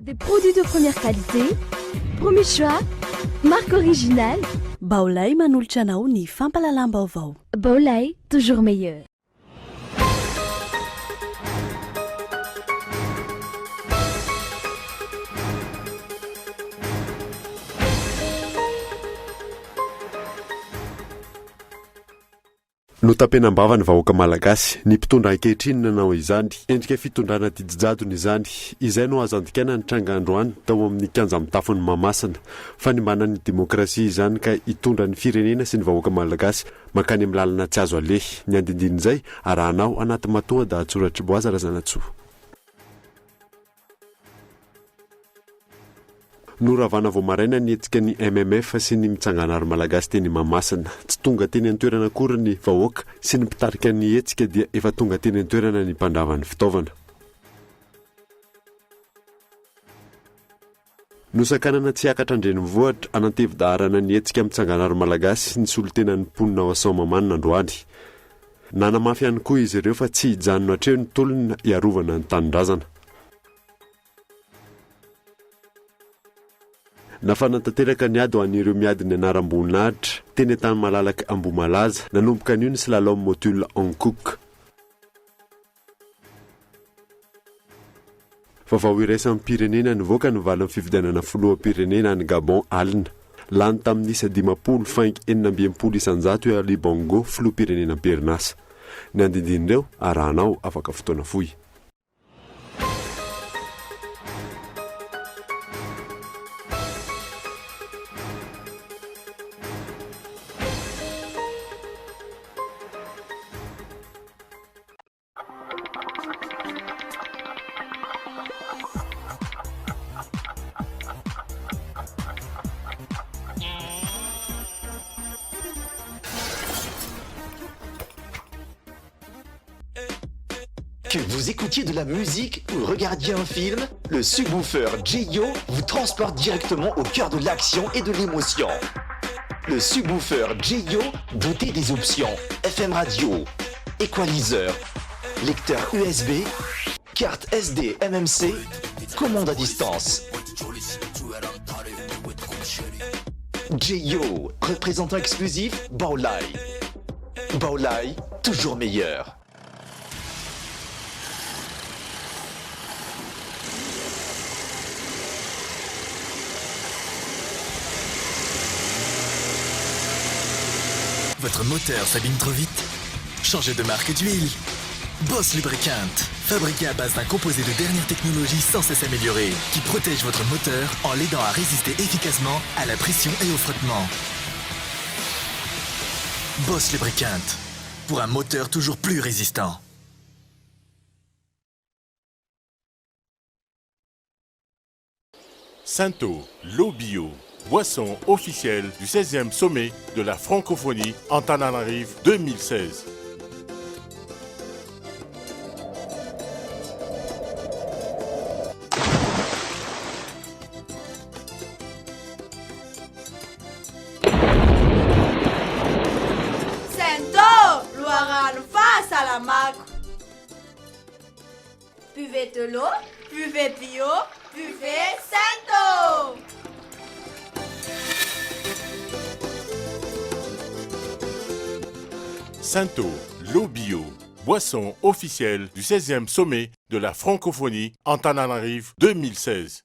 Des produits de première qualité, premier choix, marque originale. Baolai manolotra anao ny fampahalalam-baovao. Baolai, toujours meilleur. Notapenam-bava ny vahoaka malagasy. Ny mpitondra ankehitriny nanao izany. Endrika fitondrana didy jadona izany. Izay no azo andikana ny tranga androany tao amin'ny kianja mitafon'i Mahamasina. Fanimbana ny demokrasia izany ka hitondra ny firenena sy ny vahoaka malagasy mankany amin'ny lalana tsy azo aleha. Ny andindin'izay, arahanao anaty matoa-dahatsoratr'i Boaza Razanatsoa. Noravana vao maraina ny hetsika ny MMF sy ny Mitsanganaro Malagasy teny Mahamasina. Tsy tonga teny an-toerana akory ny vahoaka sy ny mpitarika ny hetsika dia efa tonga teny an-toerana ny mpandrava ny fitaovana. Nosakanana tsy hiakatra an-drenivohitra hanantevi-daharana ny hetsika Mitsanganaro Malagasy ny solontenan'ny mponina ao Soamahamanina androany. Nanamafy ihany koa izy ireo fa tsy hijanona hatreo ny tolona hiarovana ny tanindrazana. Nafana tanteraka ny ady ho an'ireo miady ny anaram-boninahitra teny Antanimalalaka Ambohimalaza nanomboka anio ny slalom Motul Hankook. Vaovao iraisam-pirenena nivoaka ny valin'ny fifidianana filoham-pirenena any Gabon alina. Lany tamin'ny isa 50 faingo 66% i Ali Bongo filoham-pirenena am-perinasa. Ny andindin'ireo arahanao afaka fotoana fohy. Que vous écoutiez de la musique ou regardiez un film, le subwoofer J.O. vous transporte directement au cœur de l'action et de l'émotion. Le subwoofer J.O. doté des options FM radio, equalizer, lecteur USB, carte SD MMC, commande à distance. J.O. représentant exclusif Baolai. Baolai, toujours meilleur. Votre moteur s'abîme trop vite Changez de marque d'huile. Boss Lubricant, fabriqué à base d'un composé de dernière technologie sans cesse amélioré, qui protège votre moteur en l'aidant à résister efficacement à la pression et au frottement. Boss Lubricant, pour un moteur toujours plus résistant. Santo, l'eau bio, boisson officielle du 16e sommet de la francophonie Antananarivo 2016. Sento, loharano fahasalamako. Buvez de l'eau, buvez bio, buvez Sento. Sento, l'eau bio, boisson officielle du 16e sommet de la francophonie Antananarivo 2016.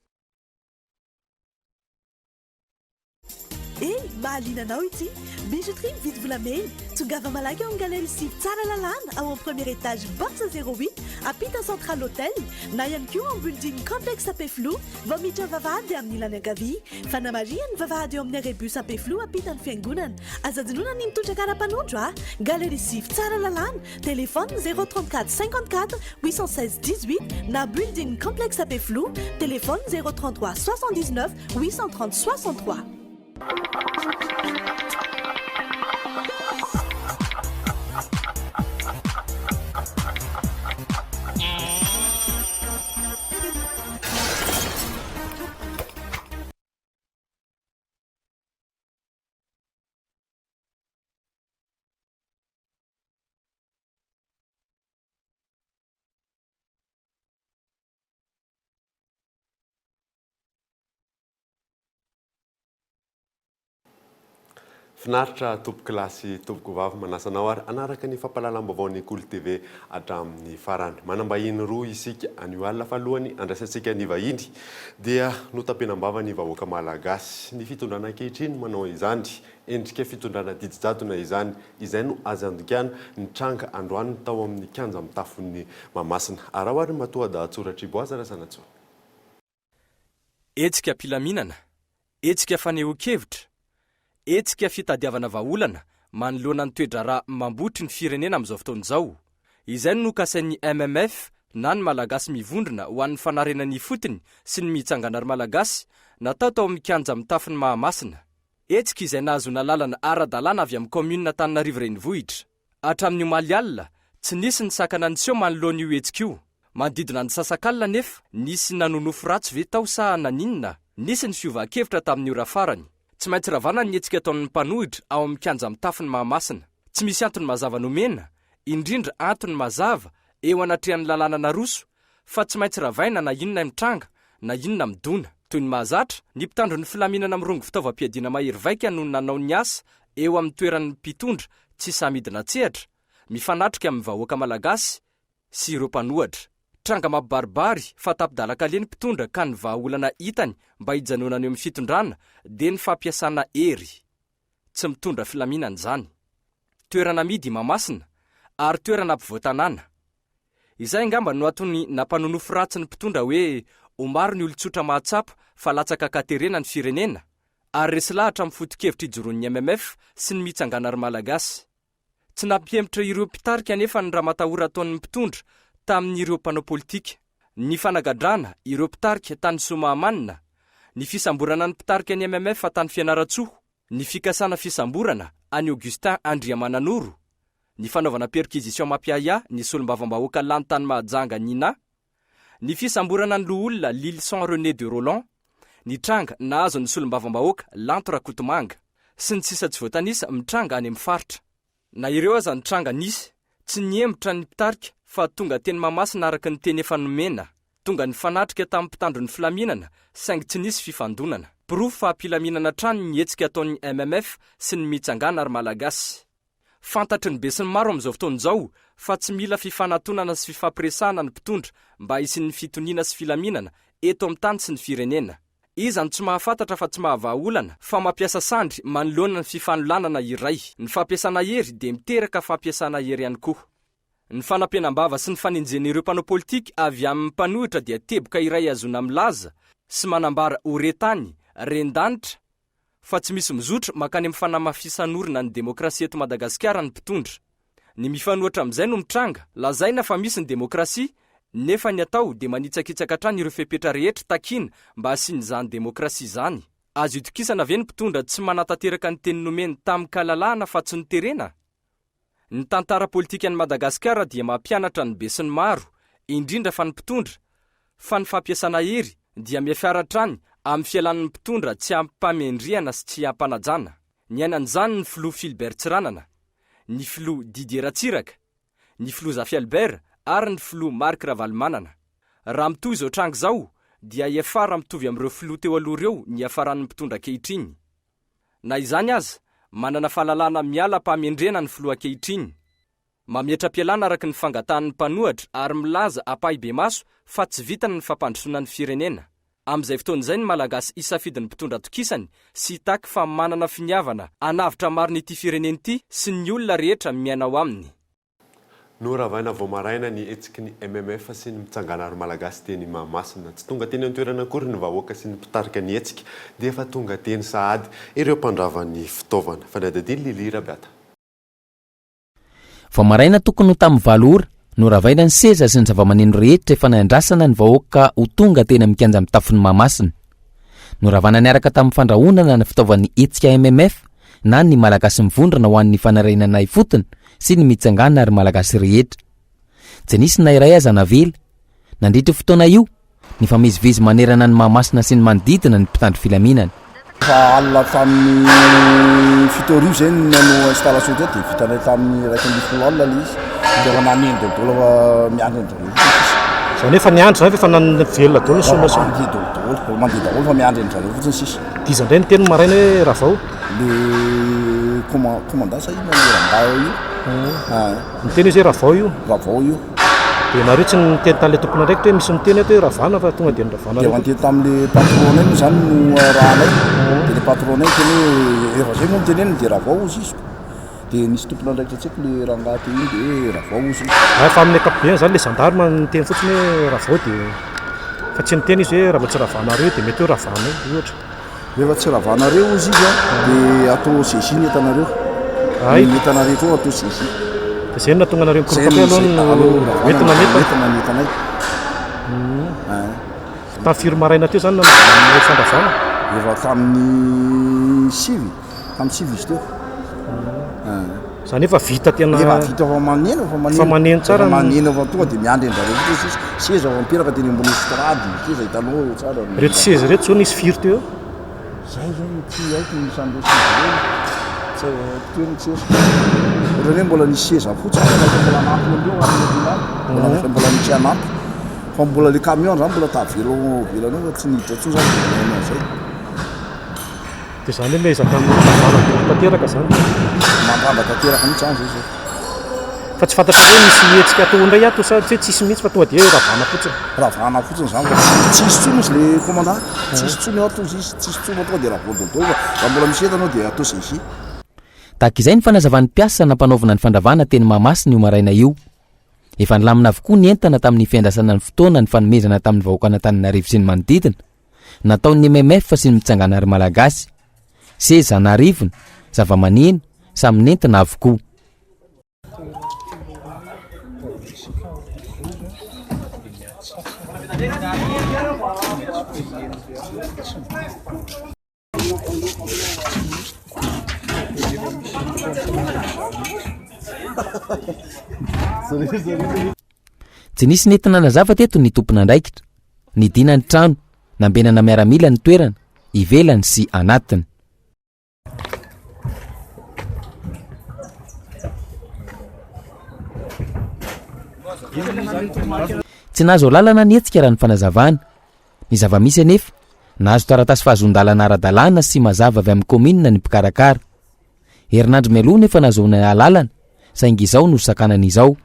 Eny, mahaliana anao ity. Bijouterie mividy volamena. Tongava malaky ao amin'ny Galerie Sivy Tsaralalàna, ao amin'ny premier étage box 08, ampita Central Hotel, na ihany koa ao amin'ny building Complexe Ampefiloha, vao miditra ny vavahady dia amin'ny ilany ankavia. Fanamarihana, ny vavahady eo amin'ny arrêt bus Ampefiloha ampitan'ny fiangonana. Aza adinoina ny mitondra kara-panondro a! Galerie Sivy Tsaralalàna, Téléphone 034 54 816 18 na Building Complexe Ampefiloha, Téléphone 033 79 830 63. Finaritra tompokolahy sy tompokovavy manasa anao ary hanaraka ny fampahalalam-baovaon'ny Kolo TV hatramin'ny farany. Manam-bahiny roa isika anio alina fa alohan'ny handraisantsika ny vahiny dia notapenam-bava ny vahoaka malagasy. Ny fitondrana ankehitriny no manao izany. Endrika fitondrana didy jadona izany. Izay no azo andikana ny tranga androany tao amin'ny kianja mitafon'i Mahamasina. Araho ary ny matoa-dahatsoratr'i Boaza Razanatsoa. Hetsika am-pilaminana, hetsika fanehoan-kevitra, hetsika fitadiavana vahaolana manoloana ny toe-draharaha mambotry ny firenena amin'izao fotoana izao. Izay no nokasain'ny MMF na ny Malagasy Mivondrona ho an'ny Fanarenana Ifotony sy ny Mitsangana ry Malagasy natao tao amin'ny kianja mitafon'i Mahamasina. Hetsika izay nahazoana lalana ara-dalàna avy amin'ny kaominina Antananarivo Renivohitra. Hatramin'ny omaly alina, tsy nisy ny sakana niseho manoloana io hetsika io. Manodidina ny sasak'alina anefa, nisy nanonofy ratsy ve tao sa naninona? Nisy ny fiovan-kevitra tamin'ny ora farany. Tsy maintsy ravana ny hetsika ataon'ny mpanohitra ao amin'ny kianja mitafon'i Mahamasina. Tsy misy antony mazava nomena, indrindra antony mazava eo anatrehan'ny lalàna naroso, fa tsy maintsy ravaina na inona mitranga na inona midona. Toy ny mahazatra, ny mpitandro ny filaminana mirongo fitaovam-piadiana mahery vaika no nanao ny asa eo amin'ny toeran'ny mpitondra tsy sahy midina an-tsehatra, mifanatrika amin'ny vahoaka malagasy sy ireo mpanohatra. Tranga mampibaribary fa tapi-dalan-kaleha ny mpitondra ka ny vahaolana hitany mba hijanonana eo amin'ny fitondrana dia ny fampiasana hery. Tsy mitondra filaminana izany. Toerana amidy i Mahamasina ary toerana ampovoan-tanàna. Izay angamba no antony nampanonofy ratsy ny mpitondra hoe ho maro ny olon-tsotra mahatsapa fa latsaka an-katerena ny firenena ary resy lahatra amin'ny foto-kevitra ijoroan'ny MMF sy ny Mitsangana ry Malagasy. Tsy nampihemotra ireo mpitarika anefa ny ramatahora ataon'ny mpitondra tamin'ireo mpanao politika. Ny fanagadrana ireo mpitarika tany Soamahamanina, ny fisamborana ny mpitarika ny MMF tany Fianarantsoa, ny fikasana fisamborana an'i Augustin Andriamananoro, ny fanaovana perquisition mampiahiahy ny solombavambahoaka lany tany Mahajanga Nina, ny fisamborana ny loholona Lylison René de Rolland, ny tranga nahazo ny solombavambahoaka Lanto Rakotomanga, sy ny sisa tsy voatanisa mitranga any amin'ny faritra. Na ireo aza ny tranga nisy, tsy nihemotra ny mpitarika fa tonga teny Mahamasina araka ny teny efa nomena. Tonga nifanatrika tamin'ny mpitandro ny filaminana saingy tsy nisy fifandonana. Porofo fa am-pilaminana hatrany ny hetsika ataon'ny MMF sy ny Mitsangana ry Malagasy. Fantatry ny besinimaro amin'izao fotoana izao fa tsy mila fifanatonana sy fifampiresahana ny mpitondra mba hisian'ny fitoniana sy filaminana eto amin'ny tany sy ny firenena. Iza no tsy mahafantatra fa tsy mahavaha olana fa mampiasa sandry manoloana ny fifanolanana iray. Ny fampiasana hery dia miteraka fampiasana hery ihany koa. Ny fanampenam-bava sy ny fanenjehana ireo mpanao politika avy amin'ny mpanohitra dia teboka iray ahazoana milaza sy manambara ho re tany, ren-danitra, fa tsy misy mizotra mankany amin'ny fanamafisan'orina ny demokrasia eto Madagasikara ny mpitondra. Ny mifanohitra amin'izay no mitranga, lazaina fa misy ny demokrasia, nefa ny atao dia manitsakitsaka hatrany ireo fepetra rehetra takiana mba hasian'izany demokrasia izany. Azo itokisana ve ny mpitondra tsy manatanteraka ny teny nomeny tamin-kalalahana fa tsy noterena? Ny tantara politikan'i Madagasikara dia mampianatra ny besinimaro, indrindra fa ny mpitondra, fa ny fampiasana hery dia miafara hatrany amin'ny fialan'ny mpitondra tsy am-pamendrehana sy tsy am-panajana. Niaina an'izany ny filoha Philbert Tsiranana, ny filoha Didier Ratsiraka, ny filoha Zafy Albert ary ny filoha Marc Ravalomanana. Raha mitohy izao tranga izao dia hiafara mitovy amin'ireo filoha teo aloha ireo ny hiafaran'ny mpitondra ankehitriny. Na izany aza, manana fahalalana miala am-pahamendrehana ny filoha ankehitriny. Mametra-pialana araka ny fangatahan'ny mpanohatra ary milaza ampahibemaso fa tsy vitany ny fampandrosoana ny firenena. Amin'izay fotoana izay ny Malagasy hisafidy ny mpitondra atokisany sy hitaky fa manana finiavana hanavotra marina ity firenena ity sy ny olona rehetra miaina ao aminy. Noravaina vao maraina ny hetsiky ny MMF sy ny Mitsangana ry Malagasy teny Mahamasina. Tsy tonga teny an-toerana akory ny vahoaka sy ny mpitarika ny hetsika dia efa tonga teny sahady ireo mpandrava ny fitaovana. Fanadihadian'i Lily Rabiata. Vao maraina tokony ho tamin'ny valo ora, noravaina ny seza sy ny zavamaneno rehetra efa nandrasana ny vahoaka ho tonga teny amin'ny kianja mitafon'i Mahamasina. Noravana niaraka tamin'ny fandrahonana ny fitaovan'ny hetsika MMF na ny Malagasy mivondrona ho an'ny fanarenana ifotony sy ny mitsangana ry Malagasy rehetra. Tsy nisy na iray aza navela. Nandritra io fotoana io, nifamezivezy manerana an'i Mahamasina sy ny manodidina ny mpitandro filaminana. Efa alina tamin'ny 7h zay no nanao installation teo dia vitanay tamin'ny 11 alina ilay izy. Dia efa naneno daholo fa miandry an-dry zareo fotsiny sisa. Zany hoe efa niandry zany fa efa velona daholo ny sommation? Mandeha daholo daholo, mandeha daholo fa miandry an-dry zareo fotsiny sisa. Dia iza indray no niteny maraina hoe ravao? Le. commandant sa inona le rangahy ao io. Niteny izy hoe ravao io. Ravao io. Dia nareo tsy niteny tamin'ilay tompon'andraikitra hoe misy miteny ato hoe ravana fa tonga dia noravana. Dia efa niteny tamin'ilay patron-nay moa zany no rahanay. Dia le patron-nay niteny hoe efa zay moa no teneniny dia ravao hozy izy. Dia nisy tompon'andraikitra tsy haiko le rangahy teo iny dia hoe ravao hozy izy. Hay fa amin'ny ankapobeny zany le gendarme niteny fotsiny hoe ravao dia fa tsy niteny izy hoe raha vao tsy ravanareo dia mety hoe ravanay ohatra. Rehefa tsy ravanareo hozy izy dia atao saisie ny entanareo. Hay. Ny entana rehetra ao atao saisie. Dia zay no nahatonga anareo nikoroka teo aloha no entina ny entana. Entina ny entanay. Tamin'ny firy maraina teo zany nanaovana ny fandravana? Efa tamin'ny sivy. Tamin'ny sivy izy teo. Zany efa vita tena. Efa vita efa maneno efa maneno. Efa maneno tsara. Efa maneno efa tonga dia miandry an-dRareo fotsiny sisa. Seza efa mipetraka teny ambony estrade, seza hitanao tsara. Ireto seza ireto zao nisy firy teo eo? Zay zao no tsy haiko ny isan'ireo seza ireo. Tsy haiko teo ny seza. Ohatran'ny hoe mbola nisy seza fotsiny fa efa mbola anampy an'ireo any aoriana any. Mbola mbola misy anampy. Fa mbola le camion zany mbola tavela ao ivelany ao fa tsy niditra intsony zany vao nanao an'izay. Dia izany hoe miezaka mandravana dolo tanteraka izany. Mandrava tanteraka mihitsy izany zay zao. Fa tsy fantatrareo hoe misy hetsika atao indray ato sa tsy hoe tsisy mihitsy fa tonga dia hoe ravana fotsiny. Ravana fotsiny izany fa tsy tsisy intsony ozy le commandant, tsisy intsony ato ozy izy, tsisy intsony fa tonga dia ravao daholo fa raha mbola misy entana ao dia atao saisie. Tahaka izay ny fanazavan'ny mpiasa nampanaovina ny fandravana teny Mahamasina io maraina io. Efa nilamina avokoa ny entana tamin'ny fiandrasana ny fotoana nifanomezana tamin'ny vahoakan'Antananarivo sy ny manodidina. Nataon'ny MMF sy ny Mitsangana ry Malagasy. Seza an'arivony, zavamaneno, samy nentina avokoa. Tsy nisy nety nanazava teto ny tompon'andraikitra. Nidina ny trano, nambenana miaramila ny toerana, ivelany sy anatiny. Tsy nahazo alalana ny hetsika raha ny fanazavana. Ny zava-misy anefa, nahazo taratasy fahazoan-dalana ara-dalàna sy mazava avy amin'ny kaominina ny mpikarakara. Herinandro mialoha no efa nahazoana alalana, saingy izao nosakanana izao.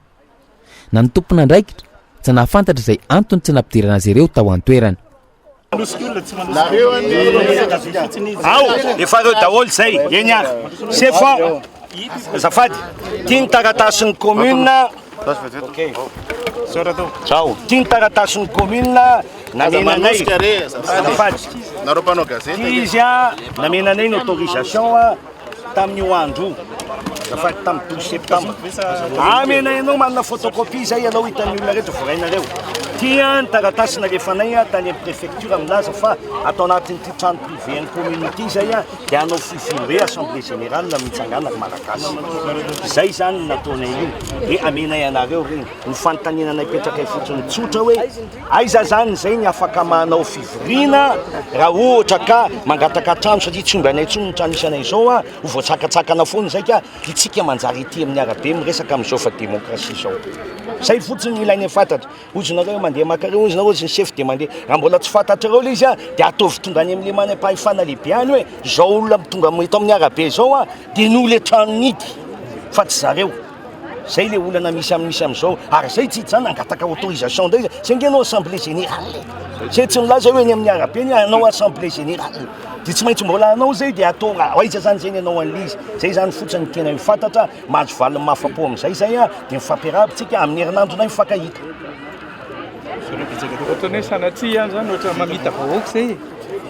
Na ny tompon'andraikitra, tsy nahafantatra izay antony tsy nampidirana azy ireo tao an-toerana. Ao, efa ireo daholo izay, eny ary. Sefo, azafady, ity ny taratasin'ny commune. Zao, ity ny taratasin'ny commune namenanay. Azafady. Ity izy a, namenanay ny autorisation a. Tamin'io andro io, azafady, tamin'ny 12 septembre. Amenay anao manana photocopie izay ianao hitan'ny olona rehetra voarainareo. Ity ny taratasy nalefanay tany amin'ny préfecture milaza fa ato anatin'ity trano privé an'ny commune ity izay dia hanao fivoriambe assemblée générale mitsangana ry Malagasy. Izay izany no nataonay io. Dia amenay anareo ireny. Ny fanontaniana napetrakay fotsiny tsotra hoe Aiza zany zay ny afaka manao fivoriana raha ohatra ka mangataka trano satria tsy omby anay intsony ny trano misy anay izao a, ho voatsakatsakana foana izay ka itsika manjary ety amin'ny arabe miresaka amin'izao fa demokrasia izao. Zay fotsiny ny ilainay fantatra. Ozy nareo mandeha maka reo ozy nareo ozy ny sefo dia mandeha. Raha mbola tsy fantatrareo le izy a dia ataovy tonga any amin'le manam-pahefana lehibe any hoe izao olona tonga eto amin'ny arabe izao a dia noho le trano nidy fa tsy zareo. Zay le olana misy am misy amzao ary zay tsy zany nangataka autorisation ndray zay nge anao assemblée générale e zay tsy nilaza hoe eny amin'ny arabe ny hanao assemblée générale de tsy maintsy mbola hanao zay de atao aiza zany zay ny hanao an'le izy zay zany fotsiny ny tena ho fantatra mahazo valiny mahafapo am'zay zay a de mifampiarahaba tsika amin'ny herinandronay mifankahita. Ohatran'ny hoe sanatria ihany zany ohatra mamita vahoaka zay e.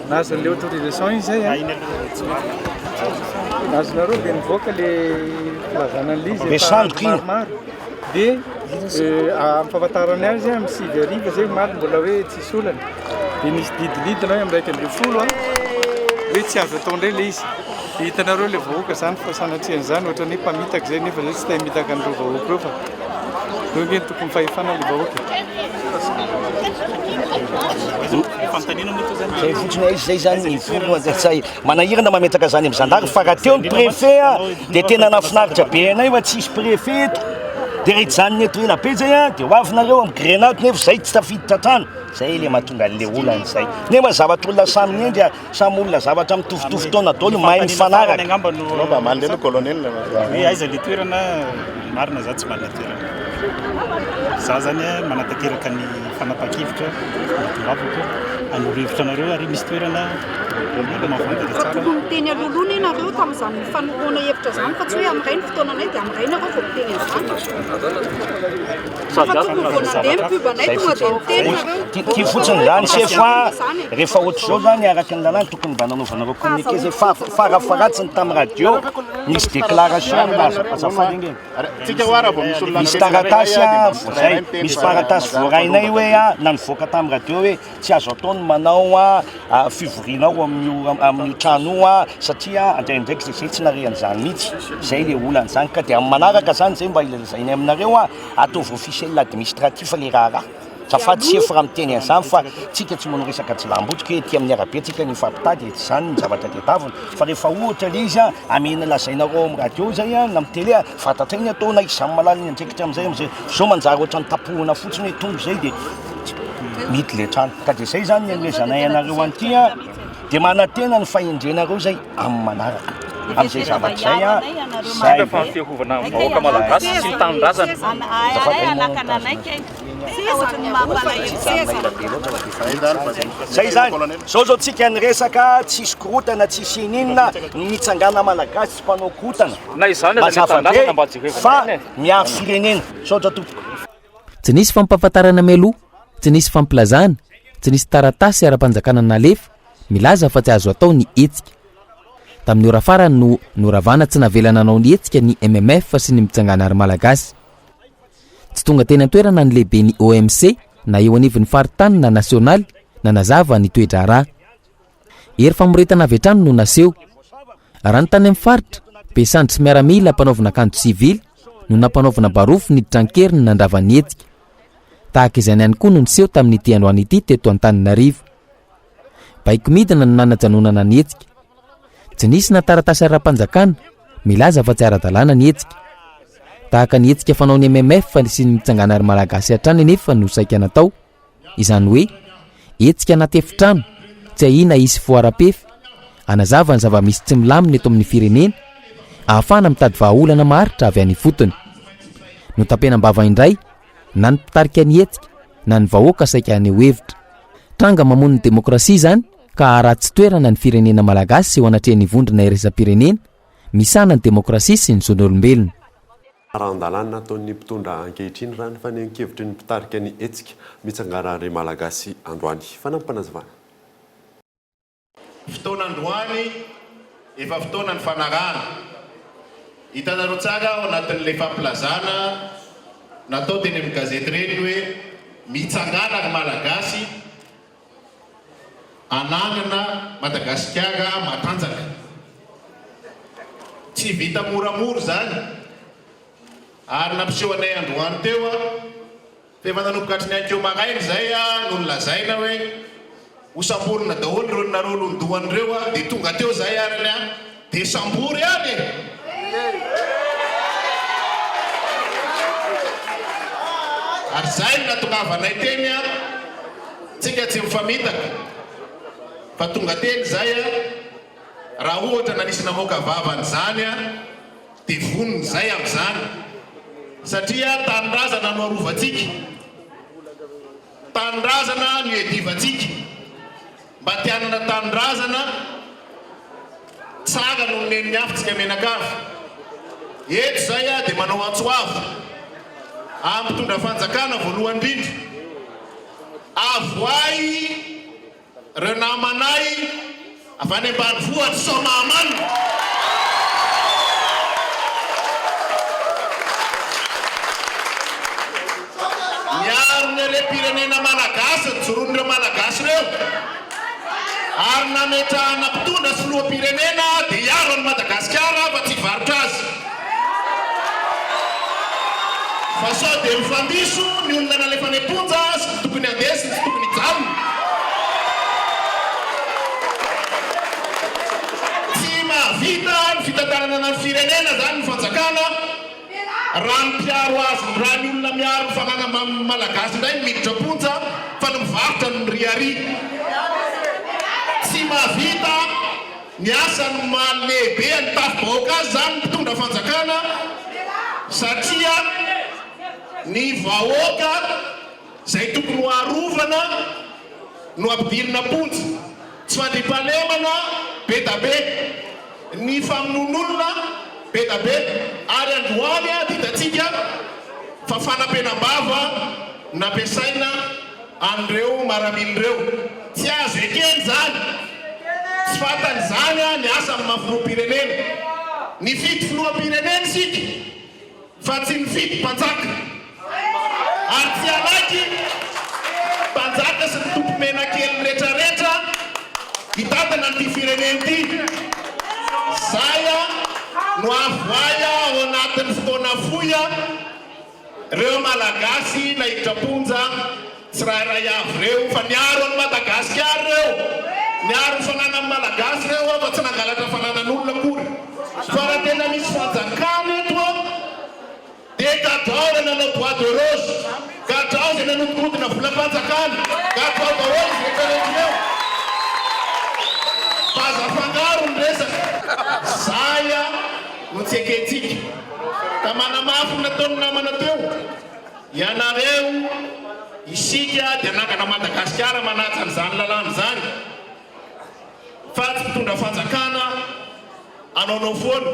Nahazo an'le autorisation izy zay a. Azonareo dia nivoaka le filazana an'le izy Be efa sandoka iny. maromaro. Dia amin'ny fahafantarany azy amin'ny 9 hariva zay omaly mbola hoe tsisy olana. Dia nisy didy nidina hoe amin'ny 11 a, hoe tsy azo atao indray le izy. Dia hitanareo le vahoaka zany fa sanatrian'izany ohatran'ny hoe mpamitaka zay nefa zay tsy te hamitaka an'ireo vahoaka ireo fa ireo nge no tompon'ny fahefana le vahoaka e. Zay fotsiny aiza zay zany ny vono zay manahirana mametraka zany amin'ny zandary fa raha teo ny préfet a dia tena nahafinaritra be anay fa tsisy préfet eto. Dia raha hijanona eto ela be zay an, dia ho avy nareo amin'ny grenade nefa zay tsy tafiditra an-trano. Zay le mahatonga an'le olana zay. Nefa zavatra olona samy hendry a, samy olona zavatra mitovitovy taona daholo mahay mifanaraka. Angamba no Anao mba hamaly indray aloha colonel. Hoe aiza le toerana, marina za tsy manana toerana. Za zany a manatanteraka ny fanapahan-kevitra nahatongavako hanoro hevitra anareo ary misy toerana nareo mahafantatra tsara. Tokony miteny alohaloha anie nareo tamin'izany fanoroana hevitra izany fa tsy hoe amin'iray ny fotoananay dia amin'iray nareo vao miteny an'izany. Fa tokony vao nandeha ny pub anay tonga dia niteny nareo. Ty fotsiny zany sefo a, rehefa ohatr'izao zany araka ny lalàna tokony mba nanaovanareo communiqué zay fa farafaharatsiny tamin'ny radio nisy déclaration milaza azafady ange. Misy taratasy a, zay, misy taratasy voarainay hoe a, na nivoaka tamin'ny radio hoe tsy azo atao ny manao a fivoriana ao amin'io amin'io trano io a, satria indraindraiky zay zay tsy nare an'izany mihitsy, zay le olana zany, ka de amin'ny manaraka zany zay mba ilazainay aminareo a, ataovy officiel administratif le raharaha. Azafady sefo raha miteny an'izany fa tsika tsy manao resaka jiolahimboto ke ety amin'ny arabe tsika no hifampitady e, tsy izany ny zavatra tedavina fa rehefa ohatra le izy a amena lazainareo ao amin'ny radio zay a na amin'ny télé a fantatray ny ataonay samy mahalala ny andraikitra amin'izay amin'izay zao manjary ohatran'ny tapohana fotsiny hoe tonga izay de mihidy le trano ka de zay zany ny anomezanay anareo an'ity a de manantena ny fahendrenareo zay amin'ny manaraka amin'izay zavatra izay a zay fa ny fiarovana ny vahoaka malagasy sy ny tanindrazana. Zay zany, zao zao tsika niresaka tsisy korotana tsisy ininona, ny mitsangana malagasy tsy mpanao korotana. Na izany aza ny Mazava be tanindrazana mba jerevana fa ihany e. miaro firenena. Misaotra tompoko. Tsy nisy fampahafantarana mialoha, tsy nisy fampilazana, tsy nisy taratasy ara-panjakana nalefa milaza fa tsy azo atao ny hetsika. Tamin'ny ora farany no noravana tsy navela nanao ny hetsika ny MMF sy ny Mitsangana Ry Malagasy. Tsy tonga teny an-toerana ny lehiben'ny OMC na eo anivon'ny faritany na nasionaly nanazava ny toe-draharaha. Hery famoretana avy hatrany no naseho. Raha ny tany amin'ny faritra, be sandry sy miaramila ampanaovina akanjo sivily no nampanaovina barofo niditra an-keriny nandrava ny hetsika. Tahaka izany ihany koa no niseho tamin'ity androany ity teto Antananarivo. Baiko midina no nanajanonana ny hetsika. Tsy nisy na taratasy ara-panjakana milaza fa tsy ara-dalàna ny hetsika. Tahaka ny hetsika fanaon'ny MMF sy ny Mitsangana ry Malagasy hatrany anefa no saika natao, izany hoe hetsika anaty efitrano, tsy ahiana hisy foaram-pefy, hanazava ny zava-misy tsy milamina eto amin'ny firenena, ahafahana mitady vahaolana maharitra avy any ifotony. Notampenam-bava indray na ny mpitarika ny hetsika na ny vahoaka saika haneho hevitra. Tranga mamono ny demokrasia izany ka haharatsy toerana ny firenena malagasy eo anatrehan'ny vondrona iraisam-pirenena misahana ny demokrasia sy ny zon'olombelona. Arahan-dalàna ataon'ny mpitondra ankehitriny raha ny fanehoan-kevitry ny mpitarika ny hetsika Mitsangana ry Malagasy androany. Fanampim-panazavana. Fotoana androany efa fotoana nifanarahana. Hitanareo tsara ao anatin'ilay fampilazana natao teny amin'ny gazety ireny hoe mitsangàna ry Malagasy hanangana Madagasikara matanjaka. Tsy vita moramora izany ary nampiseho anay androany teo Fa efa nanomboka hatry ny ankeo maraina izay no nolazaina hoe ho samborina daholo ireo nareo olon-dohany ireo dia tonga teo izahay arany an dia sambory ihany e! Ary izay no natongavanay teny an, tsika tsy mifamitaka fa tonga teny izay an, raha ohatra na nisy namoaka vava an'izany an, Dia vonona izay amin'izany satria tanindrazana no arovantsika, tanindrazana no iadivantsika, mba te hanana tanindrazana tsara noho ny nen'ny hafa tsika mianakavy. Eto izay aho dia manao antso avo amin'ny mpitondra fanjakana voalohany indrindra, avoahy Reo namanay avy any ambanivohitra sao mahamanina. Miaro ny harem-pirenena malagasy nijoroan'ireo malagasy ireo ary nametrahana mpitondra sy filoham-pirenena dia hiaro an'i Madagasikara fa tsy hivarotra azy. Fa sao dia mifandiso ny olona nalefa any am-ponja sy ny tokony handeha sy ny tsy tokony hijanona. Tsy mahavita ny fitantanana ny firenena izany ny fanjakana. Raha ny mpiaro azy, raha ny olona miaro ny fananana malagasy indray no miditra am-ponja fa ny mivarotra no miriaria. Tsy mahavita ny asany maha lehibe ny tafi-bahoaka azy izany ny mpitondra fanjakana satria ny vahoaka izay tokony ho arovana no ampidirina am-ponja. Tsy fandriampahalemana be da be, ny famonoan'olona be da be, ary androany dia hitantsika fa fanampenam-bava nampiasaina an'ireo maramila ireo. Tsy azo ekena izany, tsy fantany izany ny asan'ny maha filoham-pirenena. Nifidy filoham-pirenena isika. Fa tsy nifidy mpanjaka. Ary tsy hanaiky mpanjaka sy ny tompomenakely retraretra hitantana an'ity firenena ity. Zay no avoahy ao anatin'ny fotoana fohy reo Malagasy naiditra am-ponja tsirairay avy reo fa niaro an'i Madagasikara reo, niaro ny fananan'ny Malagasy reo fa tsy nangalatra fananan'olona akory. Fa raha tena misy fanjakana eto an, dia gadrao ireo nanao bois de rose, gadrao izay nanodikodina volam-panjakana, gadrao daholo izy rehetra rehetra ireo. Fa aza afangaro ny resaka. Zay no tsy ekentsika. Ka manamafy ny nataon'ny namana teo. Ianareo, isika dia hanangana Madagasikara manaja an'izany lalàna izany fa tsy mpitondra fanjakana hanaonao foana.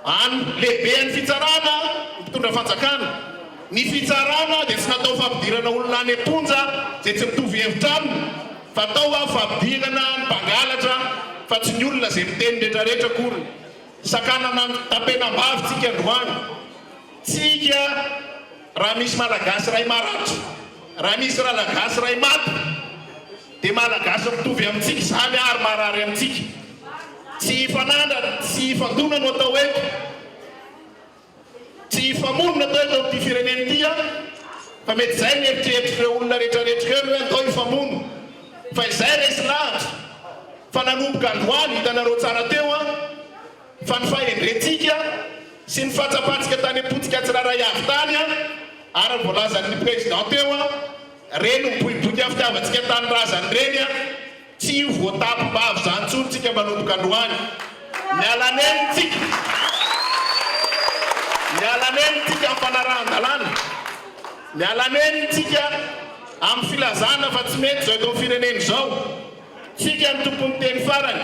Any lehiben'ny fitsarana ny mpitondra fanjakana. Ny fitsarana dia tsy natao fampidirana olona any am-ponja izay tsy mitovy hevitra aminy fa atao fampidirana ny mpangalatra fa tsy ny olona izay miteny retraretra akory. Sakanana ny tapenam-bavy tsika androany. Tsika raha misy Malagasy iray maratra, raha misy Ralagasy iray maty dia Malagasy mitovy amintsika izany ary marary amintsika. Tsy hifanandra, tsy hifandona no atao eto. Tsy hifamono no atao eto amin'ity firenena ity an! Fa mety izay ny eritreritr'ireo olona rehetrarehetra ireo ny hoe andao hifamono. Fa izay resy lahatra fa nanomboka androany, hitanareo tsara teo an! Fa ny fahendrentsika sy ny fahatsapantsika tany am-pontsika tsirairay avy tany ary ny voalazan'ny Président teo, ireny miboiboika fitiavantsika tanindrazana ireny, tsy ho voatapim-bava izany intsony tsika manomboka androany. Miala nenina tsika. Miala nenina tsika amin'ny fanarahan-dalàna. Miala nenina tsika amin'ny filazana fa tsy mety izao eto amin'ny firenena izao. Tsika no tompon'ny teny farany.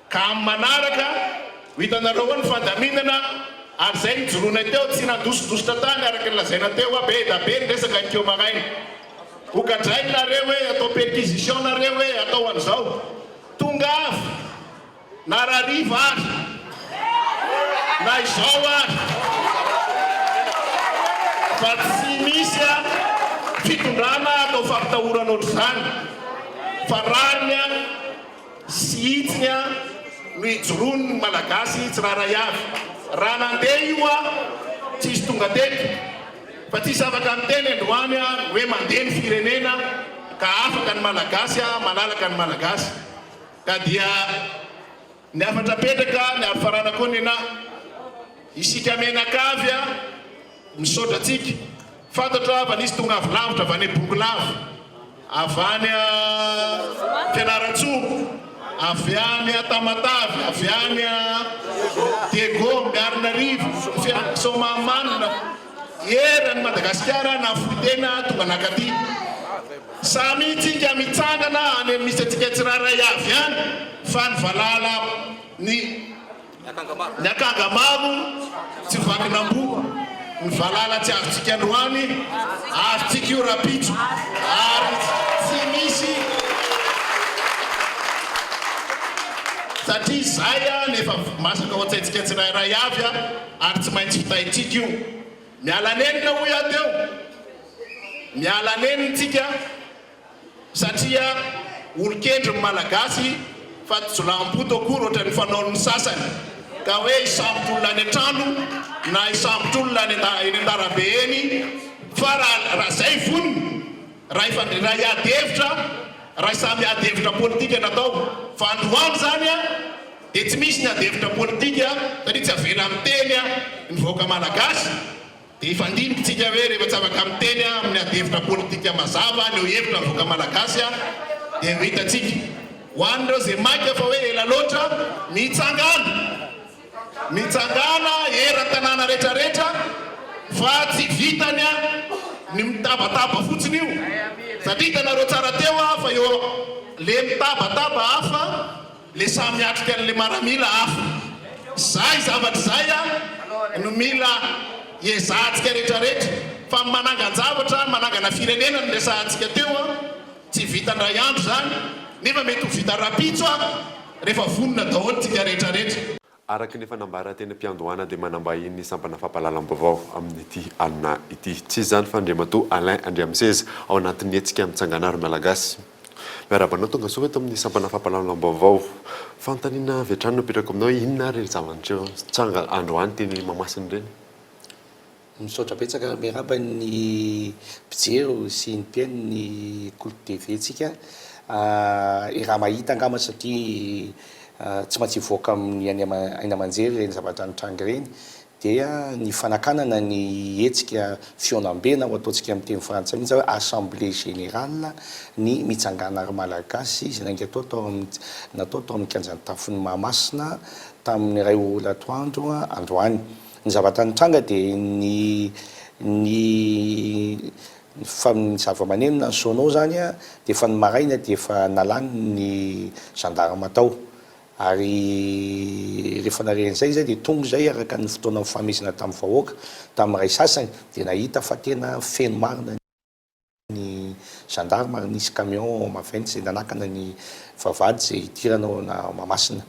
Ka amin'ny manaraka, ho hitanareo eo ny fandaminana, ary izay nijoroanay teo, tsy nandosindositra tany araka ny lazaina teo hoa, be da be ny resaka ninkeo maraina. Ho gadrainy nareo hoe, atao perquisition nareo hoe, atao an'izao. Tongava, na rahariva ary, na izao ary, fa tsy misy fitondrana atao fampitahorana ohatr'izany, fa rariny an. sy hitsiny a no ijoroany ny Malagasy tsirairay avy. Raha nandeha io a tsisy tonga teto fa tsisy afaka niteny androany a ny hoe mandeha ny firenena ka afaka ny Malagasy a malalaka ny Malagasy ka dia ny hafatra apetraka ny hafarana koa nenà isika mianakavy a Misaotra antsika. Fantatro aho fa nisy tonga avy lavitra, avy any Bongolava, avy any Fianarantsoa, avy any Tamatave, avy any Diego, Miarinarivo, Soamahamanina, eran'i Madagasikara nahafoy tena tonga nankaty. Samy tsika mitsangana any amin'ny misy antsika tsirairay avy any fa ny valala ny. Ny akanga maro tsy vakin'amboa, ny valala tsy azontsika androany, azontsika io rahampitso, ary tsy misy satria izay no efa masaka ao an-tsaintsika tsirairay avy ary tsy maintsy vitaintsika io. Miala nenina hoy aho teo, miala nenina tsika. Satria olon-kendry ny Malagasy fa tsy jiolahim-boto akory ohatran'ny fanaon'ny sasany ka hoe hisambotra olona any an-trano na hisambotra olona any eny an-darabe eny fa raha raha zay vonona raha hifandray raha hiady hevitra raha samy hiady hevitra politika natao fa androany zany a dia tsy misy ny ady hevitra politika satria tsy avela miteny ny vahoaka. vahoaka Malagasy dia hifandimby tsika hoe rehefa tsy afaka miteny amin'ny ady hevitra politika mazava haneho hevitra ny vahoaka Malagasy dia ho hitantsika. Ho an'ireo izay maika fa hoe ela loatra, mitsangàna! Mitsangàna eran-tanàna retraretra fa tsy vitany ny mitabataba fotsiny io satria hitanareo tsara teo fa eo le mitabataba hafa le samy miatrika an'le maramila hafa. Zay zavatra izay no mila iezahantsika retraretra fa ny manangan-javatra, manangana firenena no resahantsika teo, tsy vita indray andro izany nefa mety ho vita rapitso rehefa vonona daholo tsika retraretra. Araka ny efa nambara teny am-piandohana dia manambahiny ny sampana fampahalalam-baovao amin'ity alina ity. Tsy iza izany fa Andriamatoa Alain Andriamiseza ao anatin'ny hetsika Mitsangana ry Malagasy. Miarahaba anao tonga soa eto amin'ny sampana fampahalalam-baovao. Fanontaniana avy hatrany no apetrako aminao hoe inona ary ireny zavatra nitranga androany teny Mahamasina ireny? Misaotra betsaka ary miarahaba ny mpijery sy ny mpihaino ny Kolo TV tsika. Raha mahita angamba satria tsy maintsy hivoaka amin'ny haino aman-jery ireny zavatra nitranga ireny dia ny fanakanana ny hetsika fihaonambe na ho ataontsika amin'ny teny frantsay mihitsy hoe assemblée générale ny Mitsangana ry Malagasy izay nainga tao tao amin'ny natao tao amin'ny kianjan'ny tafon'i Mahamasina tamin'ny iray ora atoandro androany. Ny zavatra nitranga dia ny ny fa ny zava-maneno na ny sono zany dia efa ny maraina dia efa nalany ny gendarme tao ary rehefa nare an'izay zay dia tonga izay araka ny fotoana nifameziana tamin'ny vahoaka tamin'ny iray sasany dia nahita fa tena feno marina ny gendarme ary nisy camion maventy izay nanakana ny vavahady izay hidirana ao na Mahamasina.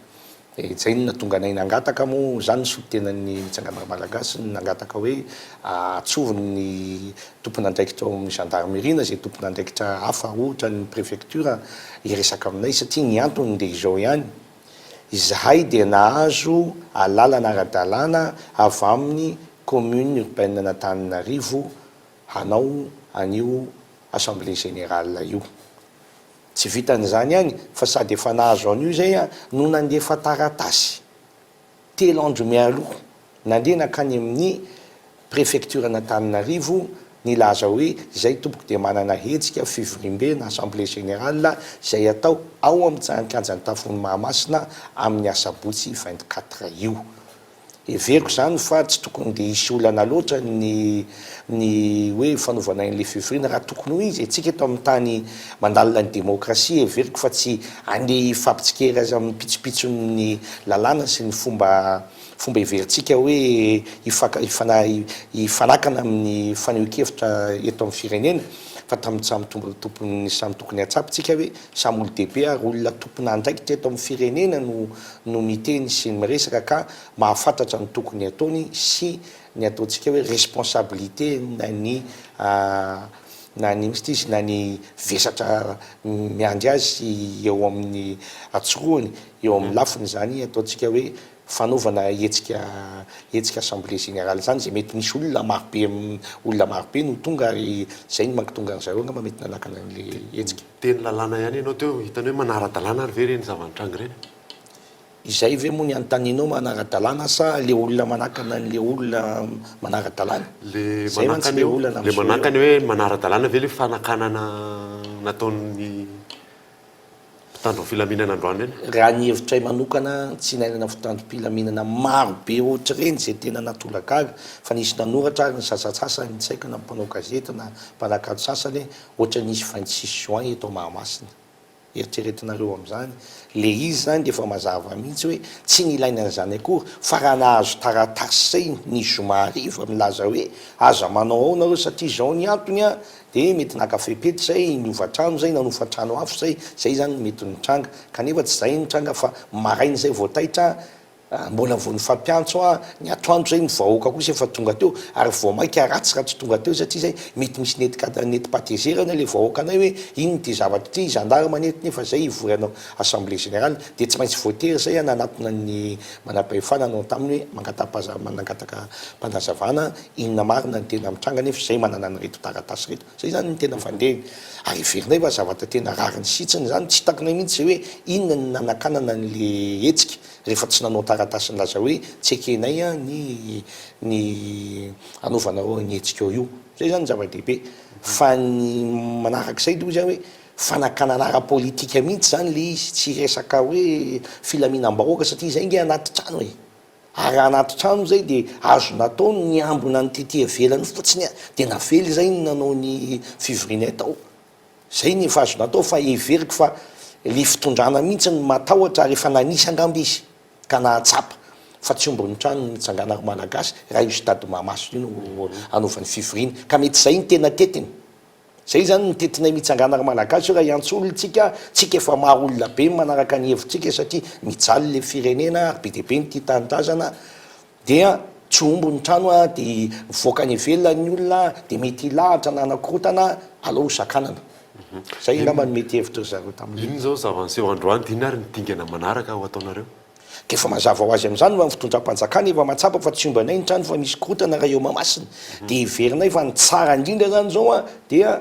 Dia izay no nahatonga anay nangataka moa izany ny solontenan'ny Mitsanganana Malagasy no nangataka hoe atsovy ny tompon'andraikitra ao amin'ny gendarmerie na izay tompon'andraikitra hafa ohatra ny préfecture hiresaka aminay satria ny antony dia izao ihany, izahay dia nahazo alalana ara-dalàna avy amin'ny commune urbaine an'Antananarivo hanao an'io assemblée générale io. Tsy vitan'izany ihany fa sady efa nahazo an'io izay aho no nandefa taratasy telo andro mialoha nandeha nankany amin'ny préfecture-n'Antananarivo nilaza hoe izay tompoko dia manana hetsika fivoriambe na assemblée générale izay atao ao amin'ny kianjan'ny tafon'i Mahamasina amin'ny asabotsy 24 io. Heveriko izany fa tsy tokony dia hisy olana loatra ny ny hoe fanaovana an'ilay fivoriana raha tokony ho izy e. Tsika eto amin'ny tany mandalina ny demokrasia heveriko fa tsy handeha hifampitsikera azy amin'ny pitsopitson'ny lalàna sy ny fomba fomba heverintsika hoe hifaka hifana hifanakana amin'ny fanehoan-kevitra eto amin'ny firenena fa tamin'ny samy tompony samy tokony hahatsapa tsika hoe samy olo-dehibe ary olona tompon'andraikitra eto amin'ny firenena no no miteny sy ny miresaka ka mahafantatra ny tokony ataony sy ny ataontsika hoe responsabilité na ny na ny mihitsy izy na ny vesatra miandry azy eo amin'ny atsorohany eo amin'ny lafiny izany ataontsika hoe fanaovana hetsika hetsika assemblée générale izany izay mety misy olona marobe olona marobe no tonga ary izay no mahatonga an-dry zareo angamba mety nanakana an'ilay hetsika. Teny lalàna ihany ianao teo, hitany hoe manara-dalàna ary ve ireny zava-nitranga ireny? Izay ve moa ny anontanianao manara-dalàna sa le olona manakana an'le olona manara-dalàna? Le Zay mantsy manakana le eo, olana le miseho eo. manakana hoe manara-dalàna ve le fanakanana nataon'ny mpitandro ny filaminana androany ireny? Raha ny hevitray manokana, tsy nainana fitandrom-pilaminana maro be ohatr'ireny izay tena natolagaga fa nisy nanoratra ary ny sasantsasany, tsy haiko na mpanao gazety na mpanakanto sasany hoe ohatran'ny nisy 26 juin eto Mahamasina. Eritreretinareo amin'izany? Le izy izany dia efa mazava mihitsy hoe tsy nilaina an'izany akory fa raha nahazo taratasy zay ny zoma hariva milaza hoe aza manao ao nareo satria izao ny antony an, dia mety naka fepetra zay, niova trano zay, nanofa trano hafa zay, zay izany no mety nitranga. Kanefa tsy zay nitranga fa maraina zay vao taitra Mbola vao nifampiantso aho ny atoandro zay ny vahoaka kosa efa tonga teo ary vao maika ratsy raha tsy tonga teo satria zay mety misy nentin-kada nentim-pahatezerana le vahoakanay hoe inona ity zavatra ity gendarme anie eto nefa zay hivory hanao assemblée générale dia tsy maintsy voatery zay aho nanatona ny manampahefana hanao taminy hoe mangata-paza manangataka mpanazavana inona marina ny tena mitranga nefa zay manana an'ireto taratasy ireto zay zany ny tena fandehany ary heverinay fa zavatra tena rariny sy hitsiny zany tsy takinay mihitsy zay hoe inona ny nanakanana an'le hetsika rehefa tsy nanao taratasy. taratasy nilaza hoe tsy ekenay ny ny anaovanareo ny hetsika eo io. Zay zany ny zava-dehibe. Fa ny manarak'izay aloha zany hoe fanakanana ara-politika mihitsy zany le izy, tsy resaka hoe filaminam-bahoaka satria izay nge anaty trano e. Ary raha anaty trano izay dia azo natao ny niambina ny tety ivelany fotsiny dia navela izay ny nanao ny fivorianay tao. Izay ny efa azo natao fa heveriko fa le fitondrana mihitsy no matahotra ary efa nanisa angamba izy ka nahatsapa fa tsy omby ny trano no nitsanganary Malagasy raha io stade Mahamasina io no anaovany fivoriana ka mety izay no tena tetiny. Zay zany ny tetinay mitsangana ry Malagasy raha hiantso olona tsika, tsika efa maro olona be manaraka ny hevitsika satria mijaly le firenena ary be dia be ny tia tanindrazana dia tsy omby ny trano a de mivoaka any ivelany ny olona de mety hilahatra na hanakorontana aleo ho sakanana. Zay angamba no mety hevitry ry zareo tamin'iny. Inona izao zava-niseho androany dia inona ary ny dingana manaraka ho ataonareo? Dia efa mazava ho azy amin'izany fa ny fitondram-panjakana efa mahatsapa fa tsy omby anay ny trano fa misy korontana raha eo Mahamasina. Dia heverinay fa ny tsara indrindra izany izao dia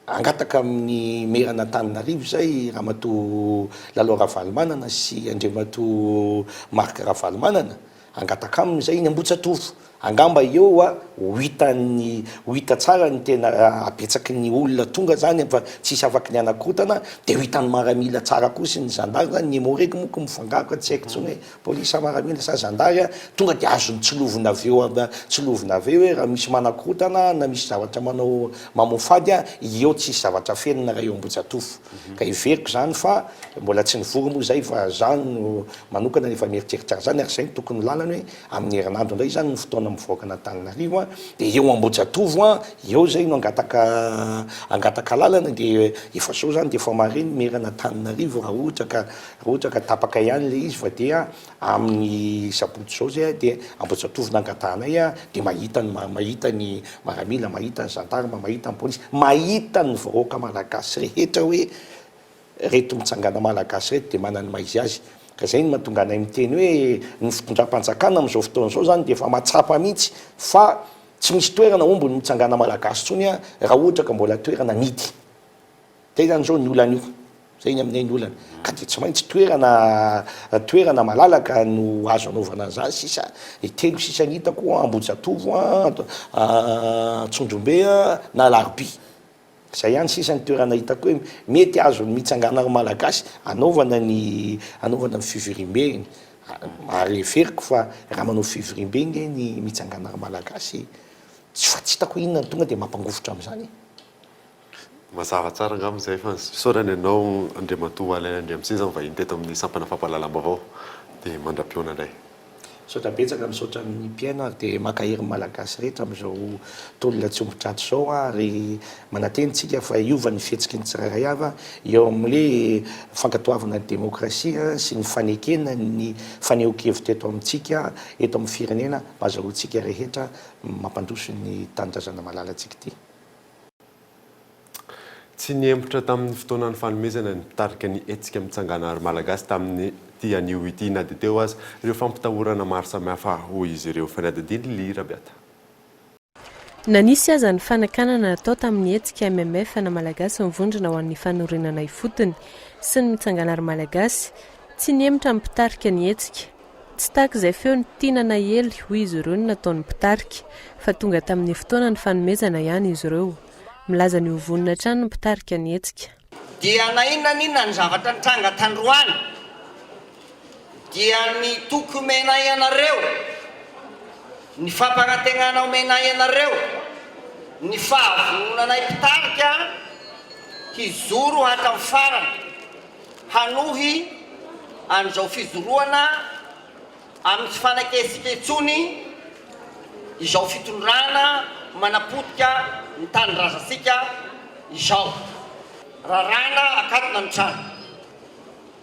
hangataka amin'ny meran'Antananarivo izay Ramatoa Lalao Ravalomanana sy Andriamatoa Marc Ravalomanana Hangataka aminy izay iny Ambohijatovo. Angamba eo ho hitan'ny, ho hita tsara ny tena habetsaky ny olona tonga zany fa tsisy afaky ny hanakorontana, dia ho hitan'ny maramila tsara koa sy ny zandary zany, ny emmo-reg moa ko mifangaro ka tsy haiko intsony hoe polisy sa maramila sa zandary a, tonga dia azony tsilovina avy eo tsilovina avy eo hoe raha misy manakorontana na misy zavatra manao mamoafady a, eo tsisy zavatra afenina raha eo Ambohijatovo. Ka heveriko zany fa mbola tsy nivory moa zay fa za no manokana rehefa mieritreritra an'izany ary izay no tokony ho lalany hoe amin'ny herinandro indray izany ny fotoana mivoaka an'Antananarivo an, dia eo Ambohijatovo an, eo izay no hangataka hangataka lalana dia efa zao izany dia efa mahare ny maire an'Antananarivo raha ohatra ka raha ohatra ka tapaka ihany ilay izy fa dia amin'ny sabotsy izao izay dia Ambohijatovo no angatahanay an, dia mahita ny mahita ny maramila, mahita ny gendarme, mahita ny polisy, mahita ny vahoaka malagasy rehetra hoe Reto mitsangana malagasy reto dia manana ny maha izy azy. Ka izay no mahatonga anay miteny hoe ny fitondram-panjakana amin'izao fotoana izao izany dia efa mahatsapa mihitsy fa tsy misy toerana omby ny mitsangana malagasy intsony raha ohatra ka mbola toerana amidy. Izay izany izao ny olana io. Izay ny aminay ny olana. Ka dia tsy maintsy toerana toerana malalaka no azo anaovana an'izany sisa. Telo sisa ny hitako, Ambohijatovo, Antsonjombe na Alarobia. Zay ihany sisa ny toerana hitako hoe mety azon'ny mitsanganan'ny Malagasy anaovana ny anaovana ny fivoriambe iny. Ary heveriko fa raha manao fivoriambe nge ny mitsanganan'ny Malagasy tsy fa tsy hitako hoe inona no tonga dia mampangovitra amin'izany e. Mazava tsara angamba izay fa fisaorana ianao Andriamatoa Alain Andriamiseza nivahiny teto amin'ny sampana fampahalalam-baovao dia mandra-pihaona indray. Misaotra betsaka, misaotra ny mpihaino ary dia mankahery ny Malagasy rehetra amin'izao tolona tsy omby trato izao ary manantena isika fa hiova ny fihetsiky ny tsirairay avy eo amin'ilay fankatoavana ny demokrasia sy ny fanekena ny fanehoan-kevitra eto amintsika, eto amin'ny firenena mba azahoantsika rehetra mampandroso ny tanindrazana malalantsika ity. Tsy nihemotra tamin'ny fotoana nifanomezana ny mpitarika ny hetsika Mitsangana ry Malagasy tamin'ity anio ity na dia teo aza ireo fampitahorana maro samihafa, hoy izy ireo. Fanadihadian'i Lily Rabiata. Na nisy aza ny fanakanana natao tamin'ny hetsika MMF na Malagasy mivondrona ho an'ny fanorenana ifotony sy ny Mitsangana ry Malagasy, tsy nihemotra ny mpitarika ny hetsika. Tsy tahaka izay feo ny tiana naely, hoy izy ireo no nataon'ny mpitarika, fa tonga tamin'ny fotoana ny fanomezana ihany izy ireo. Milaza ny ho vonona hatrany ny mpitarika ny hetsika. Dia na inona na inona ny zavatra nitranga tandroany, dia ny toky omenay anareo, ny fampanantenana omenay anareo, ny fahavononanay mpitarika hijoro hatramin'ny farany. Hanohy an'izao fijoroana amin'ny tsy fanekesika intsony izao fitondrana manapotika ny tanindrazantsika izao. Raràna akatona ny trano.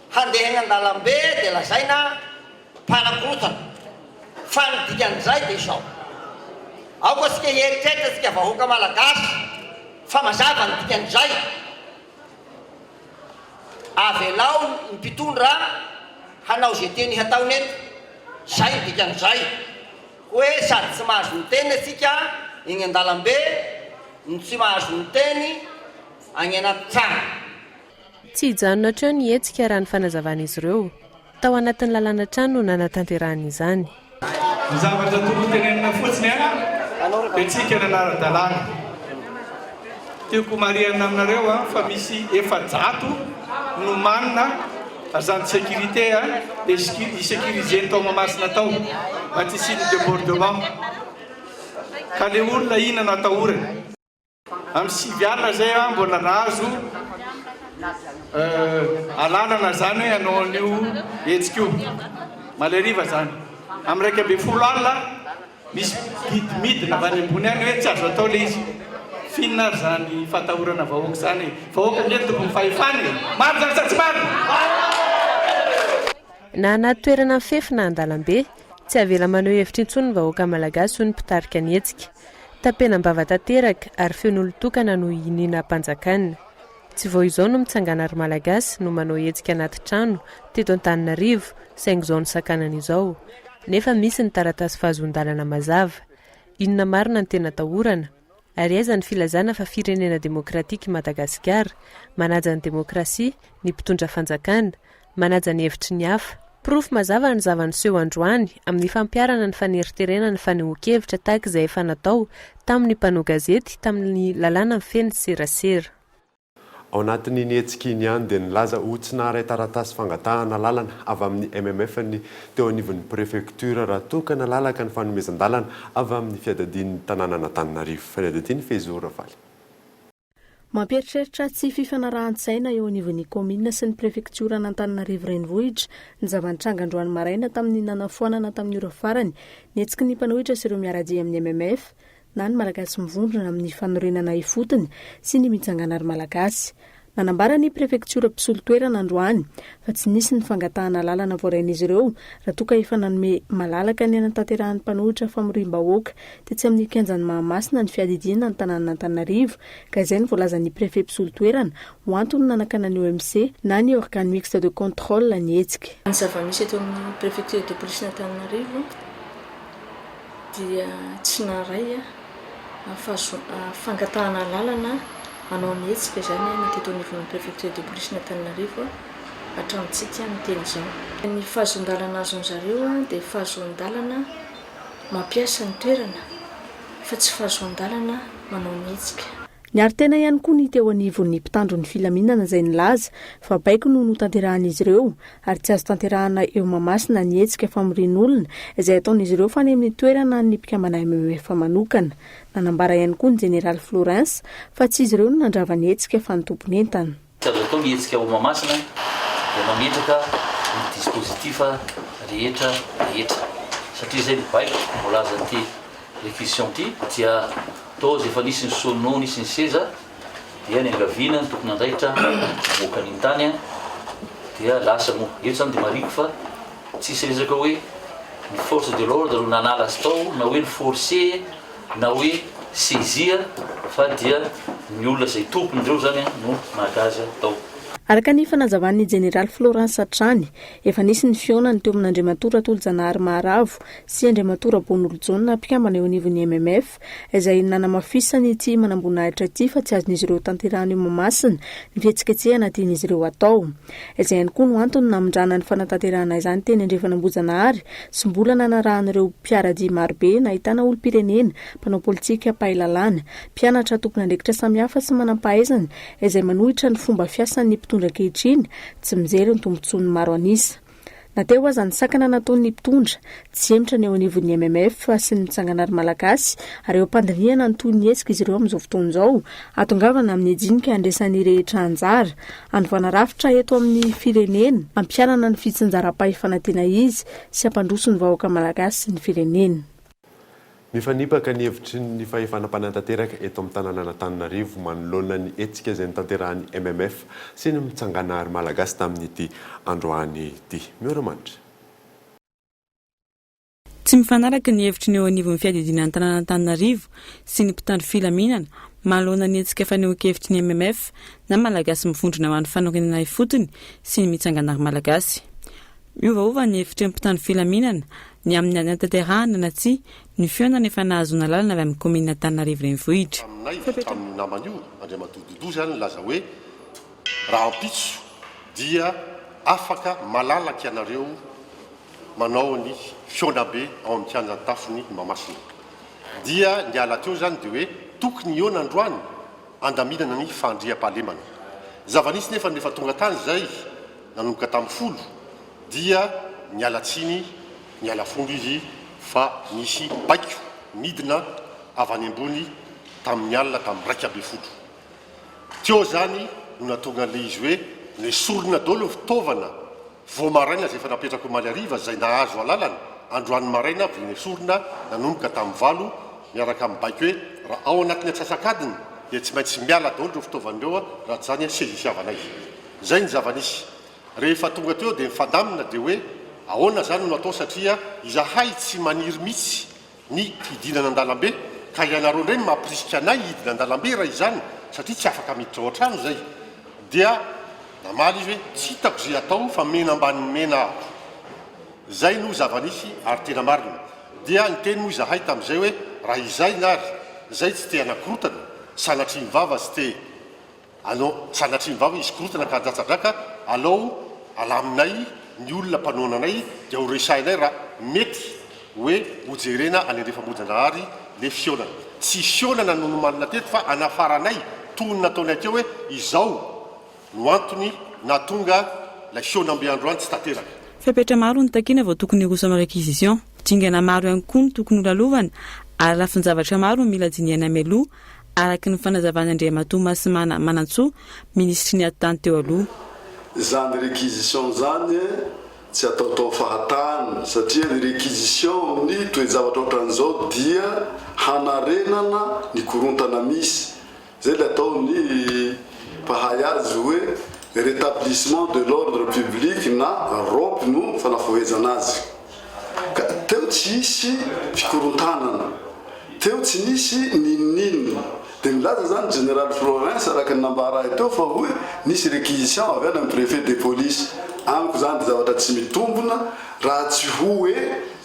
Handeha eny an-dalambe dia lazaina mpanakorontana. Fa ny dikan'izay dia izao. Aoka isika hieritreritra isika vahoaka malagasy fa mazava ny dikan'izay. Avelao ny mpitondra hanao izay tiany hataony eto, zay ny dikan'izay hoe sady tsy mahazo miteny isika eny an-dalambe no tsy mahazo miteny any anaty trano. Tsy hijanona hatreo ny hetsika raha ny fanazavan'izy ireo. Tao anatin'ny lalàna hatrany no nanatanterahana izany. Ny zavatra tokony tenenina fotsiny an, dia tsika nanara-dalàna. Tiako homarihana aminareo an, fa misy 400 nomanina agent de sécurité an, dia hi-sécuriser ny tao Mahamasina tao, mba tsy hisian'ny débordement. Ka le olona inona no atahorany? Amin'ny 9 alina izay aho mbola nahazo alalana izany hoe hanao an'io hetsika io. Omaly hariva izany. Amin'ny 11 alina, misy didy midina avy any ambony any hoe tsy azo atao ilay izy. F'inona ary izany fahatahorana vahoaka izany e? Vahoaka ange no tompon'ny fahefana e! Marina izany sa tsy marina? Na anaty toerana mifefy na an-dalambe, tsy avela maneho hevitra intsony ny vahoaka malagasy hoy ny mpitarika ny hetsika. Tapenam-bava tanteraka ary feon'olon-tokana no iniana ampanjakana. Tsy vao izao no mitsangana ry Malagasy no manao hetsika anaty trano teto Antananarivo saingy izao nosakanana izao. Nefa misy ny taratasy fahazoan-dalana mazava. Inona marina no tena atahorana? Ary aiza ny filazana fa firenena demokratika i Madagasikara, manaja ny demokrasia, ny mpitondra fanjakana, manaja ny hevitry ny hafa. Porofo mazava ny zava-niseho androany amin'ny fampiharana ny faneriterena ny fanehoan-kevitra tahaka izay efa natao tamin'ny mpanao gazety tamin'ny lalàna mifehy ny serasera. Ao anatin'iny hetsika iny ihany dia nilaza ho tsy naharay taratasy fangatahana lalana avy amin'ny MMF ny teo anivon'ny prefektiora raha toa ka nalalaka ny fanomezan-dalana avy amin'ny fiadidian'ny tanànan'Antananarivo. Fanadihadian'i Fehizoro Ravaly. Mampieritreritra tsy fifanarahan-tsaina eo anivon'ny kaominina sy ny prefektioran'Antananarivo Renivohitra ny zava-nitranga androany maraina tamin'ny nanafoanana tamin'ny ora farany ny hetsiky ny mpanohitra sy ireo miara-dia amin'ny MMF na ny Malagasy mivondrona amin'ny fanorenana ifotony sy ny Mitsangana ry Malagasy. Nanambara ny prefektiora mpisolo toerana androany fa tsy nisy ny fangatahana alalana voarain'izy ireo raha toa ka efa nanome malalaka ny hanatanterahan'ny mpanohitra famoriam-bahoaka tetsy amin'ny kianjan'i Mahamasina ny fiadidiana ny tanànan'Antananarivo ka izay no voalazan'ny prefe mpisolo toerana ho antony nanakanan'ny OMC na ny Organe Mixte de Contrôle ny hetsika. Ny zava-misy eto amin'ny Préfecture de Police n'Antananarivo dia tsy naharay fangatahana alalana hanao ny hetsika izany ny teto anivon'ny Préfecture de Police n'Antananarivo hatramintsika miteny izao. Ny fahazoan-dalana azon-zareo dia fahazoan-dalana mampiasa ny toerana fa tsy fahazoan-dalana manao ny hetsika. Niaro tena ihany koa ny teo anivon'ny mpitandro ny filaminana izay nilaza fa baiko no notanterahan'izy ireo ary tsy azo tanterahana eo Mahamasina ny hetsika famorian'olona izay ataon'izy ireo fa any amin'ny toerana an'ny mpikambana MMF manokana. Nanambara ihany koa ny jeneraly Florens fa tsy izy ireo no nandrava ny hetsika fa ny tompon'entana. Tsy azo atao ny hetsika ao Mahamasina dia mametraka ny dispositif rehetra rehetra satria izay ny baiko voalazan'ity réquisition ity dia Toa efa nisy ny sono nisy ny seza dia niangaviana ny tompon'andraikitra hamoaka an'iny tany dia lasa moa. Eto zany dia marihiko fa tsisy resaka hoe ny force de l'ordre no nanala azy tao na hoe ni-forcer na hoe saisir fa dia ny olona izay tompony ireo zany no naka azy tao. Araka ny fanazavan'ny jeneraly Florens hatrany, efa nisy ny fihaonany teo amin'Andriamatoa Ratolojanahary Maharavo sy Andriamatoa Rabonolojaona mpikambana eo anivon'ny MMF izay nanamafisany ity manamboninahitra ity fa tsy azon'izy ireo tanterahana eo Mahamasina ny fihetsiketsehana tian'izy ireo atao. Izay ihany koa no antony namindrana ny fanatanterahana izany teny Andrefan'Ambohijanahary sy mbola nanarahan'ireo mpiara-dia marobe nahitana olom-pirenena, mpanao politika, mpahay lalàna, mpianatra, tompon'andraikitra samihafa sy manampahaizana izay manohitra ny fomba fiasan'ny mpitondra ankehitriny tsy mijery ny tombontsoan'ny maro an'isa. Na teo aza ny sakana nataon'ny mpitondra, tsy hemotra ny eo anivon'ny MMF sy ny Mitsangana ry Malagasy ary eo am-pandinihana ny tohin'ny hetsika izy ireo amin'izao fotoana izao, hahatongavana amin'ny dinika handraisan'ny rehetra anjara, hanovana rafitra eto amin'ny firenena, hampiharana ny fitsinjaram-pahefana tena izy sy hampandroso ny vahoaka malagasy sy ny firenena. Mifanipaka ny hevitry ny fahefana mpanatanteraka eto amin'ny tanànan'Antananarivo manoloana ny hetsika izay notanterahan'ny MMF sy ny Mitsangana Ry Malagasy tamin'ity androany ity. Miora-manitra. Tsy mifanaraka ny hevitry ny eo anivon'ny fiadidiana ny tanàn'Antananarivo sy ny mpitandro filaminana manoloana ny hetsika fanehoan-kevitry ny MMF na Malagasy mivondrona ho an'ny fanorenana ifotony sy ny Mitsangana Ry Malagasy. Miovaova ny hevitry ny mpitandro filaminana ny amin'ny hanatanterahana na tsia ny fihaonana efa nahazoana alalana avy amin'ny kaominina Antananarivo Renivohitra. Taminay hatramin'ny namana io, Andriamatoa Doudou izany nilaza hoe rahampitso dia. Afaka malalaka ianareo manao ny fihaonambe ao amin'ny kianjan'ny tafon'i Mahamasina. Dia niala teo izany dia hoe tokony hihaona androany andaminana ny fahandriampahalemana. Zava-nisy nefa rehefa tonga tany izay nanomboka tamin'ny folo dia niala tsiny niala fomba izy fa nisy baiko nidina avy any ambony tamin'ny alina tamin'ny 11. Teo izany no nahatonga an'ilay izy hoe nesorina daholo ny fitaovana vao maraina izay efa napetraka omaly hariva izay nahazo alalana androany maraina vao nesorina nanomboka tamin'ny valo miaraka amin'ny baiko hoe raha ao anatin'ny atsasak'adiny dia tsy maintsy miala daholo ireo fitaovana ireo raha tsy izany sezisiavanay. Izay ny zava-nisy. Rehefa tonga teo dia nifandamina dia hoe ahoana izany no atao satria izahay tsy maniry mihitsy ny hidinana an-dalambe ka ianareo indray no mampirisika anay hidina an-dalambe raha izany satria tsy afaka miditra ao an-trano izay. Dia namaly izy hoe tsy hitako izay atao fa mena ambanin'ny mena aho. Izay no zava-nisy ary tena marina. Dia niteny moa izahay tamin'izay hoe raha izay ary izay tsy te hanakorotana, sanatria ny vava tsy te Alao sanatria ny vava hisy korontana ka handatsa-draka, alao alaminay ny olona mpanohana anay dia ho resahinay raha mety hoe ho jerena any Andrefambohijanahary le fihaonana. Tsy fihaonana no nomanina teto fa hanafaranay toy ny nataonay teo hoe izao no antony nahatonga ilay fihaonambe androany tsy tanteraka. Fepetra maro no takiana vao tokony hiroso amin'ny réquisition. Dingana maro ihany koa no tokony holalovana ary lafin-javatra maro no mila dinihana mialoha araka ny fanazavan'Andriamatoa Masimana Manantsoa, minisitry ny Atitany teo aloha. Izany réquisition izany tsy ataotao fahatany satria ny réquisition amin'ny toe-javatra ohatran'izao dia hanarenana ny korontana misy, izay ilay ataon'ny mpahay azy hoe rétablissement de l'ordre public na rop no fanafohezana azy. Ka teo tsy hisy fikorontanana, teo tsy nisy n'inon'inona. Dia milaza izany Général Florens araka ny nambara ahy teo fa hoe nisy réquisition avy any amin'ny préfet de police. Amiko izany dia zavatra tsy mitombina raha tsy hoe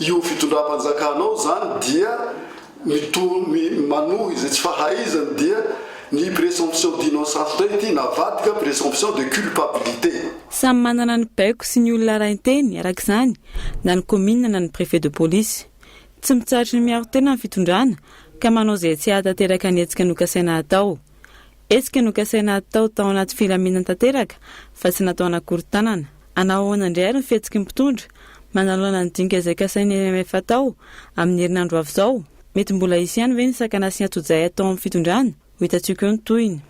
io fitondram-panjakana ao izany dia Mitory manohy izay tsy fahaizany dia ny présomption d'innocence indray ity navadika présomption de culpabilité. Samy manana ny baiko sy ny olona arahin-teny, araka izany, na ny kaominina na ny préfet de police. Tsy mitsahatry ny miaro tena ny fitondrana ka manao izay tsy hahatanteraka ny hetsika nokasaina hatao. Hetsika nokasaina hatao tao anaty filaminana tanteraka fa tsy natao hanakorontanana. Hanao ahoana indray ary ny fihetsiky ny mpitondra manoloana ny dinika izay kasain'ny MMF hatao amin'ny herinandro ho avy izao? Mety mbola hisy ihany ve ny sakana sy antsojay hatao amin'ny fitondrana? Ho hitantsika eo ny tohiny.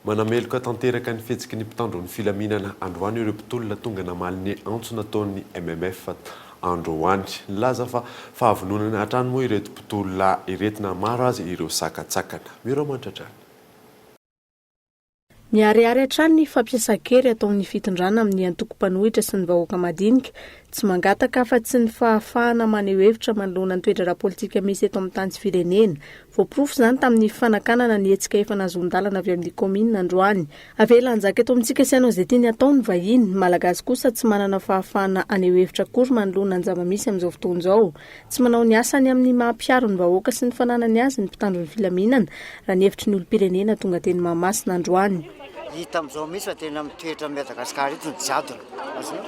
Manameloka tanteraka ny fihetsiky ny mpitandro ny filaminana androany ireo mpitolona tonga namaly ny antso nataon'ny MMF androany. Nilaza fa fahavononana hatrany moa ireto mpitolona ireto na maro aza ireo sakantsakana. Miromanitra hatrany. Miharihary hatrany ny fampiasan-kery ataon'ny fitondrana amin'ny antoko mpanohitra sy ny vahoaka madinika. Tsy mangataka afa-tsy ny fahafahana maneho hevitra manoloana ny toe-draharaha politika misy eto amin'ny tany sy firenena. Voaporofo izany tamin'ny fanakanana ny hetsika efa nahazoan-dalana avy amin'ny kaominina androany. Avela hanjaka eto amintsika sy hanao izay tiany hatao ny vahiny. Ny Malagasy kosa tsy manana fahafahana haneho hevitra akory manoloana ny zava-misy amin'izao fotoana izao. Tsy manao ny asany amin'ny maha mpiaro ny vahoaka sy ny fananany azy ny mpitandro ny filaminana, raha ny hevitry ny olom-pirenena tonga teny Mahamasina androany. Hita amin'izao mihitsy fa tena mitoetra amin'i Madagasikara eto ny jadona. Azonao?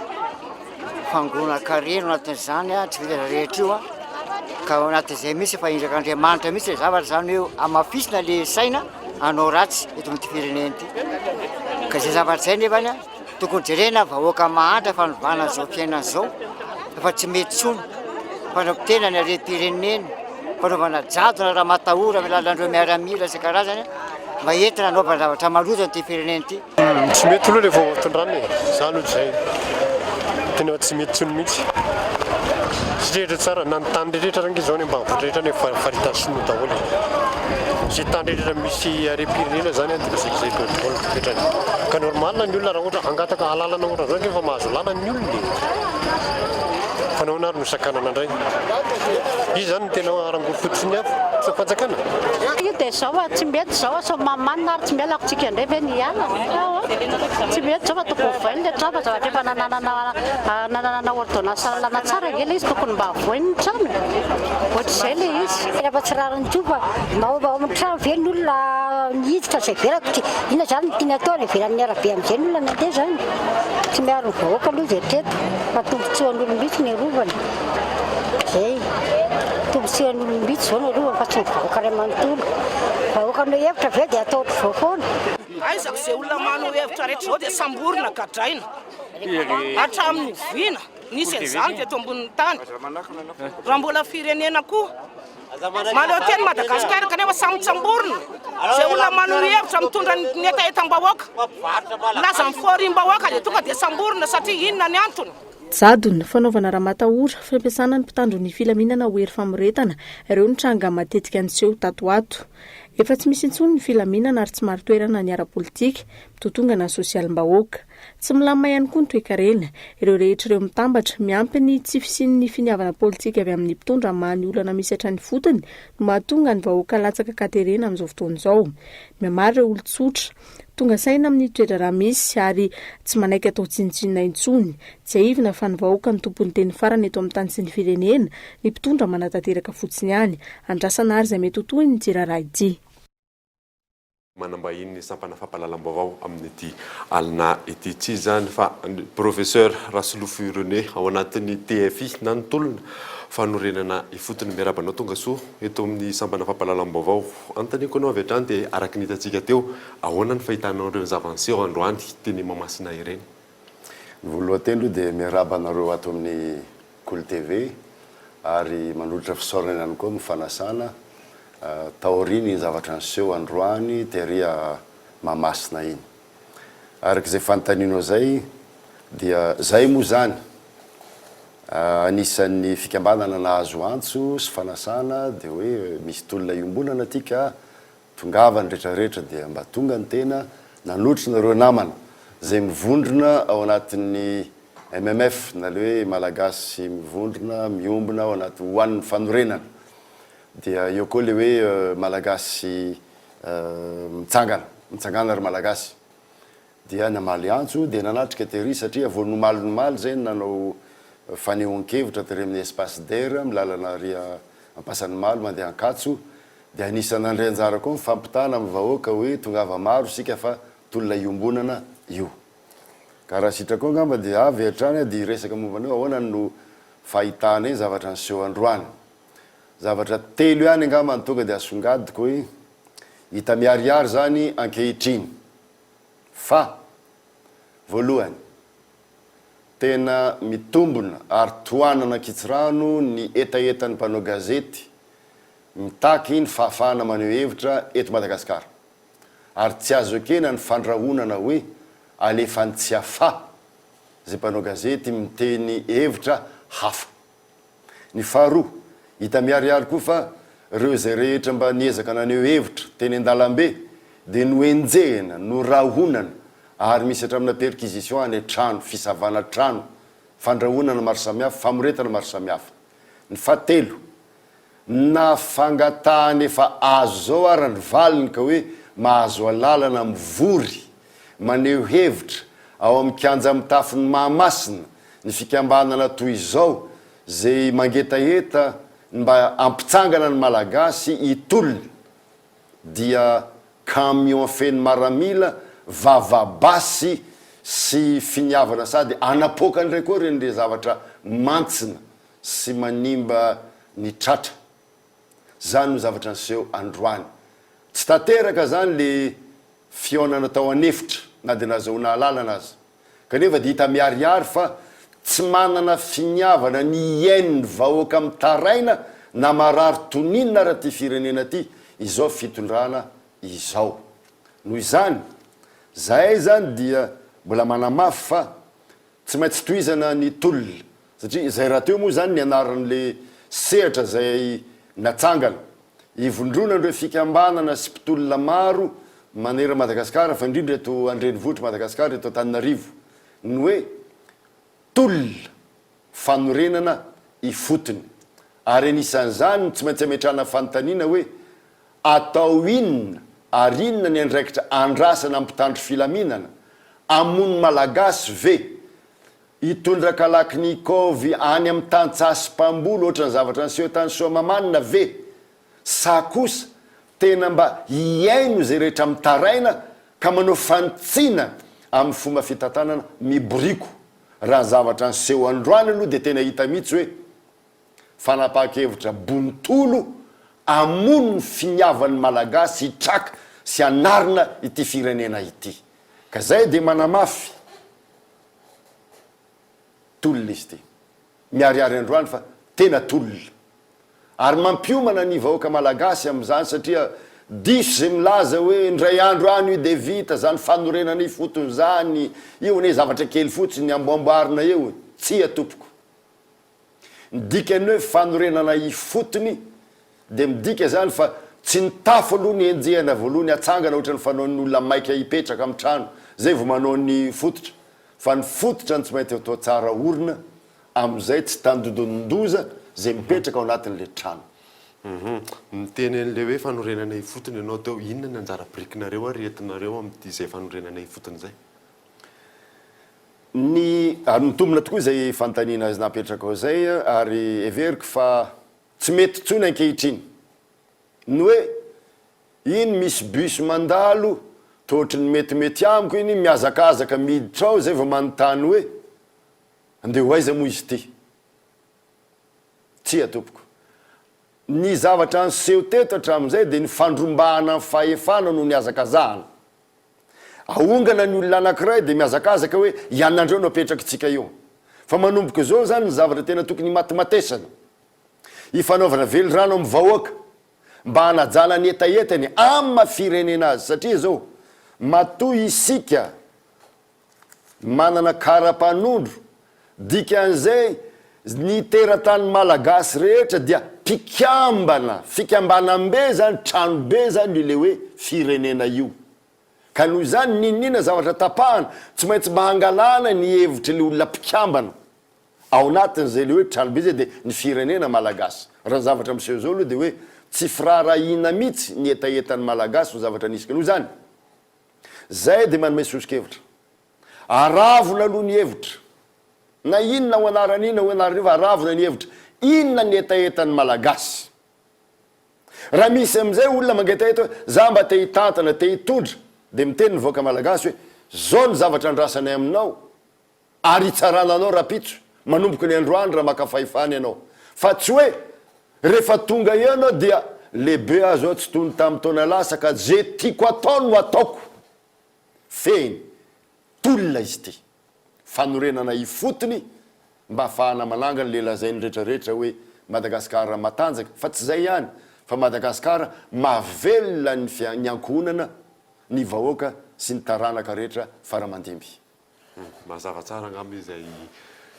Fangoron-karena ao anatin'izany, tsy vita rehetra io, ka ao anatin'izay mihitsy efa indrak'Andriamanitra mihitsy ilay zavatra izany hoe hamafisina ilay saina hanao ratsy eto amin'ity firenena ity. Ka izay zavatra izay nefany Tokony jerena vahoaka mahantra fanovana an'izao fiainana izao fa tsy mety intsony fanapotehana ny harem-pirenena, fanaovana jadona ramatahora amin'ny alalan'ireo miaramila isan-karazany mba entina hanaovana zavatra maloto an'ity firenena ity. Tsy mety aloha ilay vaovao tondrana e, za aloha dia zay, tena tsy mety intsony mihitsy, satria rehetra tsara na ny tany rehetra ary ange zao any ambanivohitra rehetra any efa faritany sinoa daholo e, izay tany rehetra misy harem-pirenena zany an dia zay daholo no fipetrany, ka normal ny olona raha ohatra hangataka alalana ohatran'izao ange efa mahazo alalana ny olona e. Fa nahoana ary no sakanana indray? Iza izany no tena harangory fototry ny afo? Tsy ny fanjakana? Io dia izao fa tsy mety izao fa sao mamanina ary tsy miala ako tsika indray ve ny hiala ao tsy mety izao fa tokony vohainy ilay trano fa zavatra efa nananana nananana ordonnance lalàna tsara ange ilay izy tokony mba vohainy ny trano e ohatr'izay ilay izy. Tena fa tsy rariny koa fa mba ao amin'ny trano ve ny olona niditra izay ivelako tsy inona izany no tiany atao any ivelan'ny arabe amin'izay ny olona nandeha izany? Tsy miaro ny vahoaka aloha izy hatreto fa tombontsoan'olom-bitsy ny arovany. Zay. Tombontsoan'olom-bitsy izao no arovany fa tsy ny vahoaka iray manontolo. Vahoaka hanao hevitra ve dia atao ohatr'izao foana? Aiza ko izay olona manao hevitra rehetra izao dia samborina, gadraina. Hatramin'ny oviana nisy an'izany teto ambonin'ny tany? Raha mbola firenena koa Mahaleo tena Madagasikara kanefa samy tsamborina izay olona maneho hevitra mitondra ny hetahetam-bahoaka, milaza ny fahoriam-bahoaka dia tonga dia samborina satria inona ny antony? Jadona, fanaovana ramatahora, fampiasana ny mpitandro ny filaminana ho hery famoretana, ireo ny tranga matetika niseho tato ho ato. Efa tsy misy intsony ny filaminana ary tsy marin-toerana ny ara-politika, mitotongana ny sosialim-bahoaka. Tsy milamina ihany koa ny toekarena. Ireo rehetra ireo mitambatra, miampy ny tsy fisian'ny finiavana politika avy amin'ny mpitondra hamaha ny olana misy hatrany ifotony no mahatonga ny vahoaka latsaka an-katerena amin'izao fotoana izao. Mihamaro ireo olon-tsotra tonga saina amin'ny toe-draharaha misy ary tsy manaiky atao tsinontsinona intsony. Tsiahivina fa ny vahoaka no tompon'ny teny farany eto amin'ny tany sy ny firenena, ny mpitondra manatanteraka fotsiny ihany. Andrasana ary izay mety ho tohin'ity raharaha ity. Manambahiny ny sampana fampahalalam-baovao amin'ity alina ity. Tsy iza izany fa ny Professeur Rasolofo René ao anatin'ny TFI na ny tolona fanorenana ifotony. Miarahaba anao tongasoa eto amin'ny sampana fampahalalam-baovao. Anontaniako anao avy hatrany dia araka ny hitantsika teo, ahoana ny fahitanao ireo zava-niseho androany teny Mahamasina ireny? Ny voalohan-teny aloha dia miarahaba anareo ato amin'ny Kolo TV ary manolotra fisaorana ihany koa amin'ny fanasana taorian'iny zavatra niseho androany tery Mahamasina iny. Araka izay fanontanianao izay dia izay moa izany anisan'ny fikambanana nahazo antso sy fanasana dia hoe misy tolona iombonana aty ka Tongava ny retraretra dia mba tonga ny tena nanotrona ireo namana izay mivondrona ao anatin'ny MMF na le hoe Malagasy mivondrona miombona ao anaty ho an'ny fanorenana dia eo koa le hoe Malagasy mitsangana mitsangana ry Malagasy dia namaly antso dia nanatrika tery satria vao nomalonomaly izay no nanao fanehoan-kevitra tery amin'ny espace d'air amin'ny lalana ary Ampasanimalo mandeha Ankatso dia anisan'ny nandray anjara koa ny fampitana amin'ny vahoaka hoe tongava maro isika fa tolona iombonana io. Ka raha sitrako angamba dia avy hatrany aho dia hiresaka momba an'io ahoana no fahitana iny zavatra niseho androany. Zavatra telo ihany angamba no tonga dia asongadiko hoe hita miharihary izany ankehitriny fa voalohany, tena mitombina ary tohanana an-kitsirano ny hetahetan'ny mpanao gazety mitaky ny fahafahana maneho hevitra eto Madagasikara ary tsy azo ekena ny fandrahonana hoe alefa any Tsiafahy izay mpanao gazety miteny hevitra hafa. Ny faharoa, hita miharihary koa fa ireo izay rehetra mba niezaka naneho hevitra teny an-dalambe dia nohenjehina, norahonana ary misy hatramina perquisition any an-trano, fisavana trano, fandrahonana maro samihafa, famoretana maro samihafa. Ny fahatelo, na fangatahana efa azo izao ara ny valiny ka hoe mahazo alalana mivory, maneho hevitra ao amin'ny kianja mitafon'i Mahamasina ny fikambanana toy izao izay mangetaheta ny mba hampitsangana ny Malagasy hitolona dia camion feno maramila, vava basy sy finiavana sady hanapoaka indray koa ireny le zavatra mantsina sy manimba ny tratra. Zany no zavatra niseho androany. Tsy tanteraka zany le fihaonana tao an'efitra na dia nazahoana alalana aza. Kanefa dia hita miharihary fa tsy manana finiavana ny hihaino ny vahoaka mitaraina na marary toninona ara ity firenena ity izao fitondrana izao. Noho izany, zahay izany dia mbola manamafy fa Tsy maintsy tohizana ny tolona satria izay rahateo moa izany ny anaran'ilay sehatra izay natsangana. Ivondronan'ireo fikambanana sy mpitolona maro manerana Madagasikara fa indrindra eto an-drenivohitr'i Madagasikara eto Antananarivo ny hoe tolona. fanorenana ifotony. Ary anisan'izany ny tsy maintsy ametrahana fanontaniana hoe atao inona ary inona ny andraikitra andrasana amin'ny mpitandro filaminana? Hamono Malagasy ve? Hitondra kalachnikov any amin'ny tantsaha sy mpamboly ohatran'ny zavatra niseho tany Soamahamanina ve? Sa kosa tena mba hihaino izay rehetra mitaraina ka manao fanitsiana amin'ny fomba fitantanana miboriko? Raha ny zavatra niseho androany aloha dia tena hita mihitsy hoe fanapahan-kevitra bontolo hamono ny finiavan'ny Malagasy hitraka sy hanarina ity firenena ity. Ka izay dia manamafy tolona izy ity. Miharihary androany fa tena tolona. Ary mampiomana ny vahoaka Malagasy amin'izany satria diso izay milaza hoe indray andro any io dia vita izany fanorenana ifotony izany, io anie zavatra kely fotsiny amboamboarina eo e. Tsia tompoko. Ny dikan'ny hoe fanorenana ifotony dia midika izany fa tsy ny tafo aloha no enjehina voalohany atsangana ohatran'ny fanaon'ny olona maika hipetraka amin'ny trano izay vao manao ny fototra fa ny fototra no tsy maintsy atao tsara orina amin'izay tsy tandindonin-doza izay mipetraka ao anatin'ilay trano. Hum. Niteny an'ilay hoe fanorenana ifotony ianao teo, inona ny anjara birikinareo ary entinareo amin'ity izay fanorenana ifotony izay? Ny, ary mitombina tokoa izay fanontaniana napetrakao izay ary heveriko fa tsy mety intsony ankehitriny ny hoe iny misy bus mandalo toa ohatry ny metimety amiko iny mihazakazaka miditra ao izay vao manontany hoe andeha ho aiza moa izy ity? Tsia tompoko. Ny zavatra niseho teto hatramin'izay dia ny fandrombahana ny fahefana no nihazakazahana. Ahongana ny olona anankiray dia mihazakazaka hoe ianandreo no apetrakitsika eo. Fa manomboka izao izany ny zavatra tena tokony himatimatesana. Hifanaovana velirano amin'ny vahoaka mba hanajana ny hetahetany amin'ny maha firenena azy satria izao matoa isika manana kara-panondro, dikan'izay ny teratany malagasy rehetra dia mpikambana, fikambanam-be zany, tranobe zany io le hoe firenena io. Ka noho izany n'inon'inona zavatra tapahana, tsy maintsy mba hangalana ny hevitry le olona mpikambana ao anatin'izay le hoe tranobe zay dia ny firenena malagasy. Raha ny zavatra miseho zao aloha dia hoe tsy firaharahiana mihitsy ny hetahetan'ny malagasy no zavatra nisy. Ka noho izany, Zay dia manome soso-kevitra. Aravona aloha ny hevitra. Na inona ho anarana inona ho anarana io fa aravona ny hevitra. Inona ny hetahetan'ny Malagasy? Raha misy amin'izay olona mangetaheta hoe za mba te hitantana, te hitondra, dia miteny ny vahoaka Malagasy hoe zao ny zavatra andrasanay aminao ary hitsarana anao rahampitso, manomboka ny androany raha maka fahefana ianao. Fa tsy hoe rehefa tonga eo ianao dia lehibe aho zao tsy toy ny tamin'ny taona lasa ka ze tiako atao no ataoko. Fehiny, tolona izy ity. Fanorenana ifotony mba afahana manangana le lazain'ny retraretra hoe Madagasikara matanjaka, fa tsy zay ihany fa Madagasikara mahavelona ny ny ankohonana, ny vahoaka sy ny taranaka rehetra faramandimby. Mazava tsara angamba izay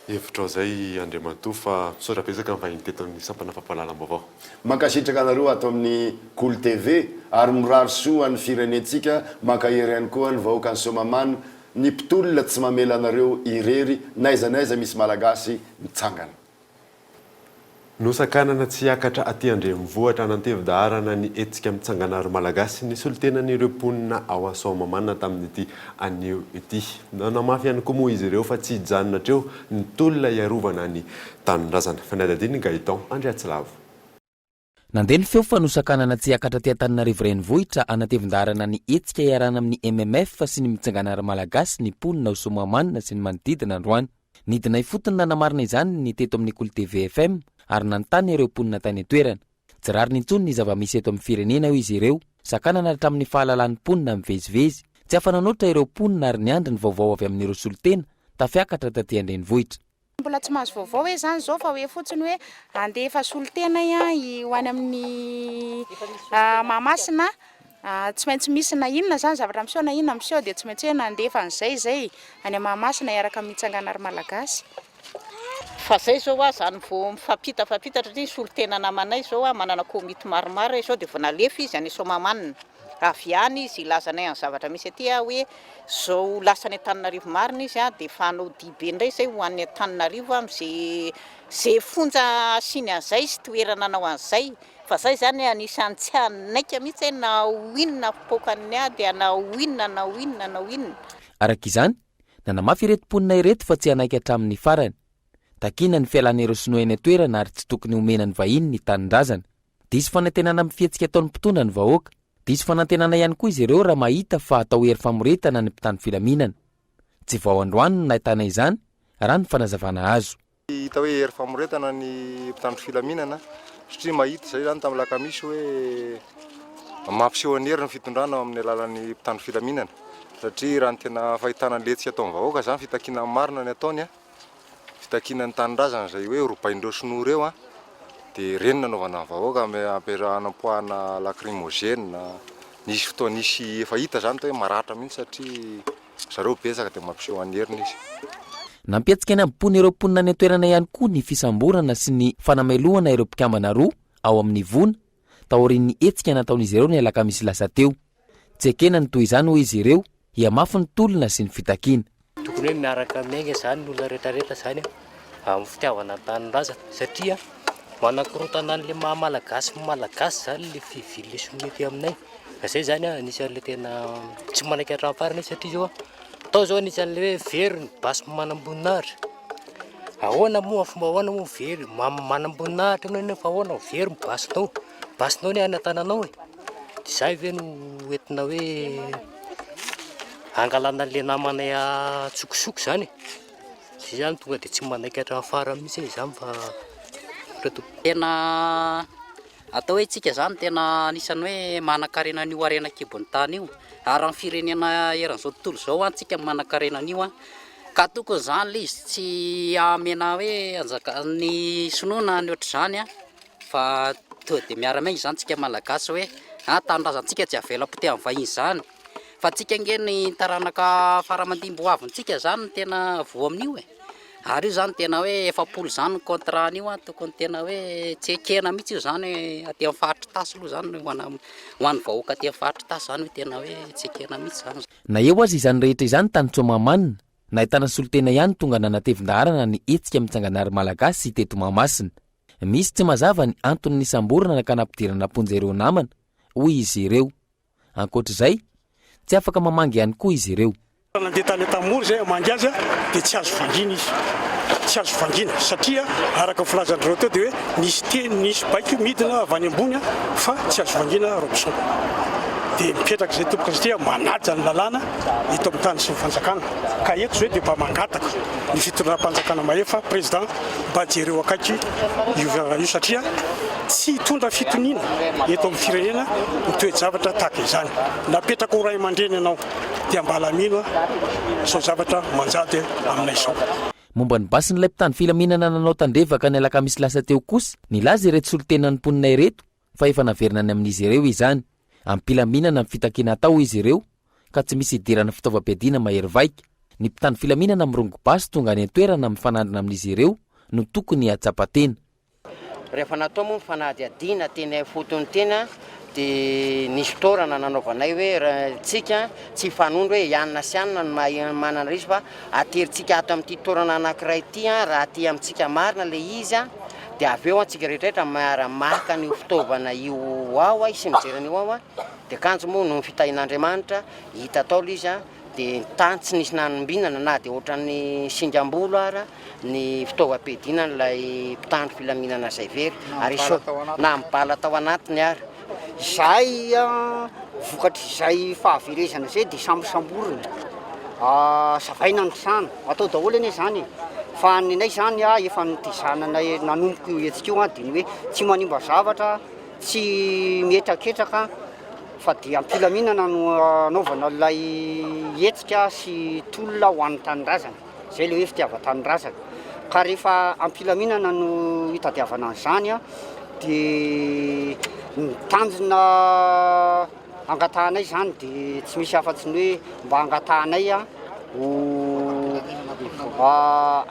hevitrao izay Andriamatoa fa misaotra betsaka ny vahiny teto amin'ny sampana fampahalalam-baovao. Mankasitraka anareo ato amin'ny Kolo TV ary mirary soa an'ny firenentsika, mankahery ihany koa ny vahoakan'i Soamahamanina, ny mpitolona tsy mamela anareo irery n'aiza n'aiza misy Malagasy mitsangana. Nosakanana tsy hiakatra aty an-drenivohitra an'Antevidaharana ny hetsika Mitsangana ry Malagasy ny solontenan'ireo mponina ao Soamahamanina tamin'ity anio ity. Nanamafy ihany koa moa izy ireo fa tsy hijanona hatreo ny tolona hiarovana ny tanindrazana. Fanadihadian'i Gaëtan Andriatsilavo. Nandeha ny feo fa nosakanana tsy hiakatra aty Antananarivo Renivohitra hanatevin-daharana ny hetsika iarahana amin'ny MMF sy ny Mitsangana ry Malagasy ny mponina ao Soamahamanina sy ny manodidina androany. Nidina ifotony nanamarina izany ny teto amin'ny Kolo TV FM ary nanontany ireo mponina tany an-toerana. Tsy rariny intsony ny zava-misy eto amin'ny firenena hoy izy ireo, sakanana hatramin'ny fahalalan'ny mponina mivezivezy. Tsy afa-nanoatra ireo mponina ary niandry ny vaovao avy amin'ireo solontena tafiakatra taty an-drenivohitra. Mbola tsy mahazo vaovao hoe izany izao fa hoe fotsiny hoe handefa solontena ho any amin'ny Mahamasina, tsy maintsy misy na inona izany zavatra miseho na inona miseho dia tsy maintsy hoe nandefa an'izay izay any Mahamasina hiaraka amin'ny Mitsangana ry Malagasy. Fa zay zao hoa zany vao mifampita fampita satria ny solontena namanay zao hoa manana komity maromaro izao dia vao nalefa izy any Soamahamanina. Avy any izy hilaza anay ny zavatra misy aty hoe zao lasa any Antananarivo marina izy dia efa hanao diabe indray izay ho any Antananarivo amin'izay izay fonja asiany an'izay sy toerana hanao an'izay. Fa zay zany anisan'ny tsy hanaika mihitsy hoe na ho inona fipoakan'ny ady na ho inona na ho inona na ho inona. Araka izany, nanamafy ireto mponina ireto fa tsy hanaiky hatramin'ny farany. Takiana ny fialan'ireo sinoa eny an-toerana ary tsy tokony homena ny vahiny ny tanindrazana. Diso fanantenana amin'ny fihetsika ataon'ny mpitondra ny vahoaka. Diso fanantenana ihany koa izy ireo raha mahita fa atao hery famoretana ny mpitandro filaminana. Tsy vao androany no nahitana izany, raha ny fanazavana azo. Hita hoe hery famoretana ny mpitandro filaminana satria mahita izay izany tamin'ny alakamisy hoe mampiseho ny hery ny fitondrana amin'ny alalan'ny mpitandro filaminana satria raha ny tena fahitana ny hetsika ataon'ny vahoaka izany fitakiana ny marina ny ataony, fitakiana ny tanindrazana izay hoe robain'ireo sinoa ireo dia ireny nanaovana ny vahoaka ampiarahana ampoahana lacrymogène, nisy fotoana nisy efa hita izany tao hoe maratra mihitsy satria Zareo betsaka dia mampiseho an'i heriny izy. Nampietsika ny hambom-pon'ireo mponina any an-toerana ihany koa ny fisamborana sy ny fanamelohana ireo mpikambana roa ao amin'ny Vona, taorian'ny hetsika nataon'izy ireo ny alakamisy lasa teo. Tsy ekena ny toy izany hoy izy ireo, hihamafy ny tolona sy ny fitakiana. Tokony hoe miaraka miainga izany ny olona rehetrarehetra izany amin'ny fitiavana ny tanindrazana satria manakorontana an'ilay maha malagasy ny malagasy izany ilay fivian'ilay sonia aty aminay. Ka zay zany an, anisan'ilay tena tsy manaiky hatramin'ny farany satria zao tao zao anisan'ilay hoe very ny basy manamboninahitra. Ahoana moa fomba ahoana moa very manamboninahitra ianao nefa ahoana very ny basinao, basinao anie any an-tananao e. Dia zay ve no entina hoe hangalana an'ilay namanay an-tsokosoko zany e. Zay zany tonga dia tsy manaiky hatramin'ny farany mihitsy izany fa Tena Atao hoe tsika zany tena anisan'ny hoe manankarena an'io harena an-kibon'ny tany io, ary amin'ny firenena eran'izao tontolo izao an, tsika no manankarena an'io an, ka tokony zany le izy tsy hamena hoe hanjakan'ny sinoa na ny ohatr'izany an, fa tonga de miara-miainga zany tsika malagasy hoe an tanindrazantsika tsy avela potehan'ny vahiny zany, fa tsika ange ny taranaka fara aman-dimby ho avintsika zany no tena voa amin'io e. Ary io zany tena hoe 40 zany ny contrat an'io an, tokony tena hoe tsy ekena mihitsy io zany aty amin'ny faritra Itasy aloha zany ho ana ho an'ny vahoaka aty amin'ny faritra Itasy zany hoe tena hoe tsy ekena mihitsy zany. Na eo aza izany rehetra izany tany Soamahamanina, nahitana solontena ihany tonga nanatevin-daharana ny hetsika Mitsanganary Malagasy teto Mahamasina. Misy tsy mazava ny antony nisamborana ka nampidirana am-ponja ireo namana, hoy izy ireo. Ankoatra izay, tsy afaka mamangy ihany koa izy ireo. Raha nandeha tany Antanimora izay hamangy azy dia tsy azo vangiana izy. Tsy azo vangiana satria araka ny filazan-dry zareo teo dia hoe nisy teny, nisy baiko midina avy any ambony fa tsy azo vangiana Robson. Dia mipetraka izay tompoko satria manaja ny lalàna eto amin'ny tany sy ny fanjakana. Ka eto izao dia mba mangataka ny fitondram-panjakana mahefa, Président, mba jereo akaiky io raharaha io satria tsy hitondra fitoniana eto amin'ny firenena ny toe-javatra tahaka izany. Napetraka ho ray aman-dreny ianao dia mba alamino izao zavatra manjady aminay izao. Momba ny basin'ilay mpitandro filaminana nanao tandrevaka ny alakamisy lasa teo kosa, nilaza ireto solontenan'ny mponina ireto fa efa naverina any amin'izy ireo izany. Am-pilaminana ny fitakiana atao hoy izy ireo ka tsy misy idirana fitaovam-piadiana mahery vaika. Ny mpitandro filaminana mirongo basy tonga any an-toerana mifanandrina amin'izy ireo no tokony hahatsapa tena. Rehefa natao moa ny fanadihadiana teny ifotony teny dia nisy fotoana nanaovanay hoe raha tsika tsy hifanondro hoe i anona sy anona no maha manana izy fa aterintsika ato amin'ity toerana anankiray ity raha aty amintsika marina ilay izy dia avy eo antsika rehetra rehetra miara maka an'io fitaovana io ao sy mijery an'io ao dia kanjo moa noho ny fitahian'Andriamanitra hita tao ilay izy dia ny tany tsy nisy nanombinana na dia ohatran'ny singam-bolo ara ny fitaovam-piadiana an'ilay mpitandro filaminana izay very ary na ny bala tao anatiny ara. Izahay vokatr'izay fahaverezana izay dia sambosamborina, savaina ny trano, atao daholo anie izany e! Fa ny anay izany efa nitezana anay nanomboka io hetsika io dia ny hoe tsy manimba zavatra, tsy mihetraketraka fa dia am-pilaminana no anaovana ilay hetsika sy tolona ho an'ny tanindrazana. Izay ilay hoe fitiavan-tanindrazana. Ka rehefa am-pilaminana no itadiavana an'izany dia ny tanjona angatahanay izany dia tsy misy afa-tsy ny hoe mba angatahanay ho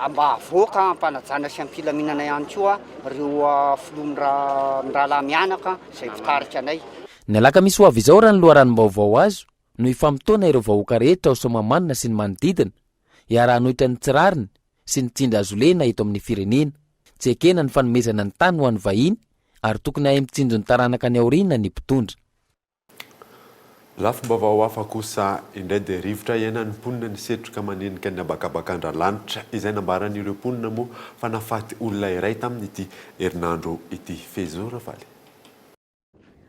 mba havoaka am-panajana sy am-pilaminana ihany koa ireo filoha mirahalahy mianaka izay mpitarika anay. Ny alakamisy ho avy izao raha ny loharanom-baovao azo no hifamotoana ireo vahoaka rehetra ao Soamahamanina sy ny manodidina hiara-hanohitra ny tsy rariny sy ny tsindry azo lena eto amin'ny firenena. Tsy ekena ny fanomezana ny tany ho an'ny vahiny ary tokony hahay mitsinjo ny taranaka any aoriana ny mpitondra. Lafim-baovao hafa kosa indray dia rivotra iainan'ny mponina ny setroka manenika ny habakabak'Andralanitra izay nambaran'ireo mponina moa fa nahafaty olona iray tamin'ity herinandro ity. Fehizoro Ravaly.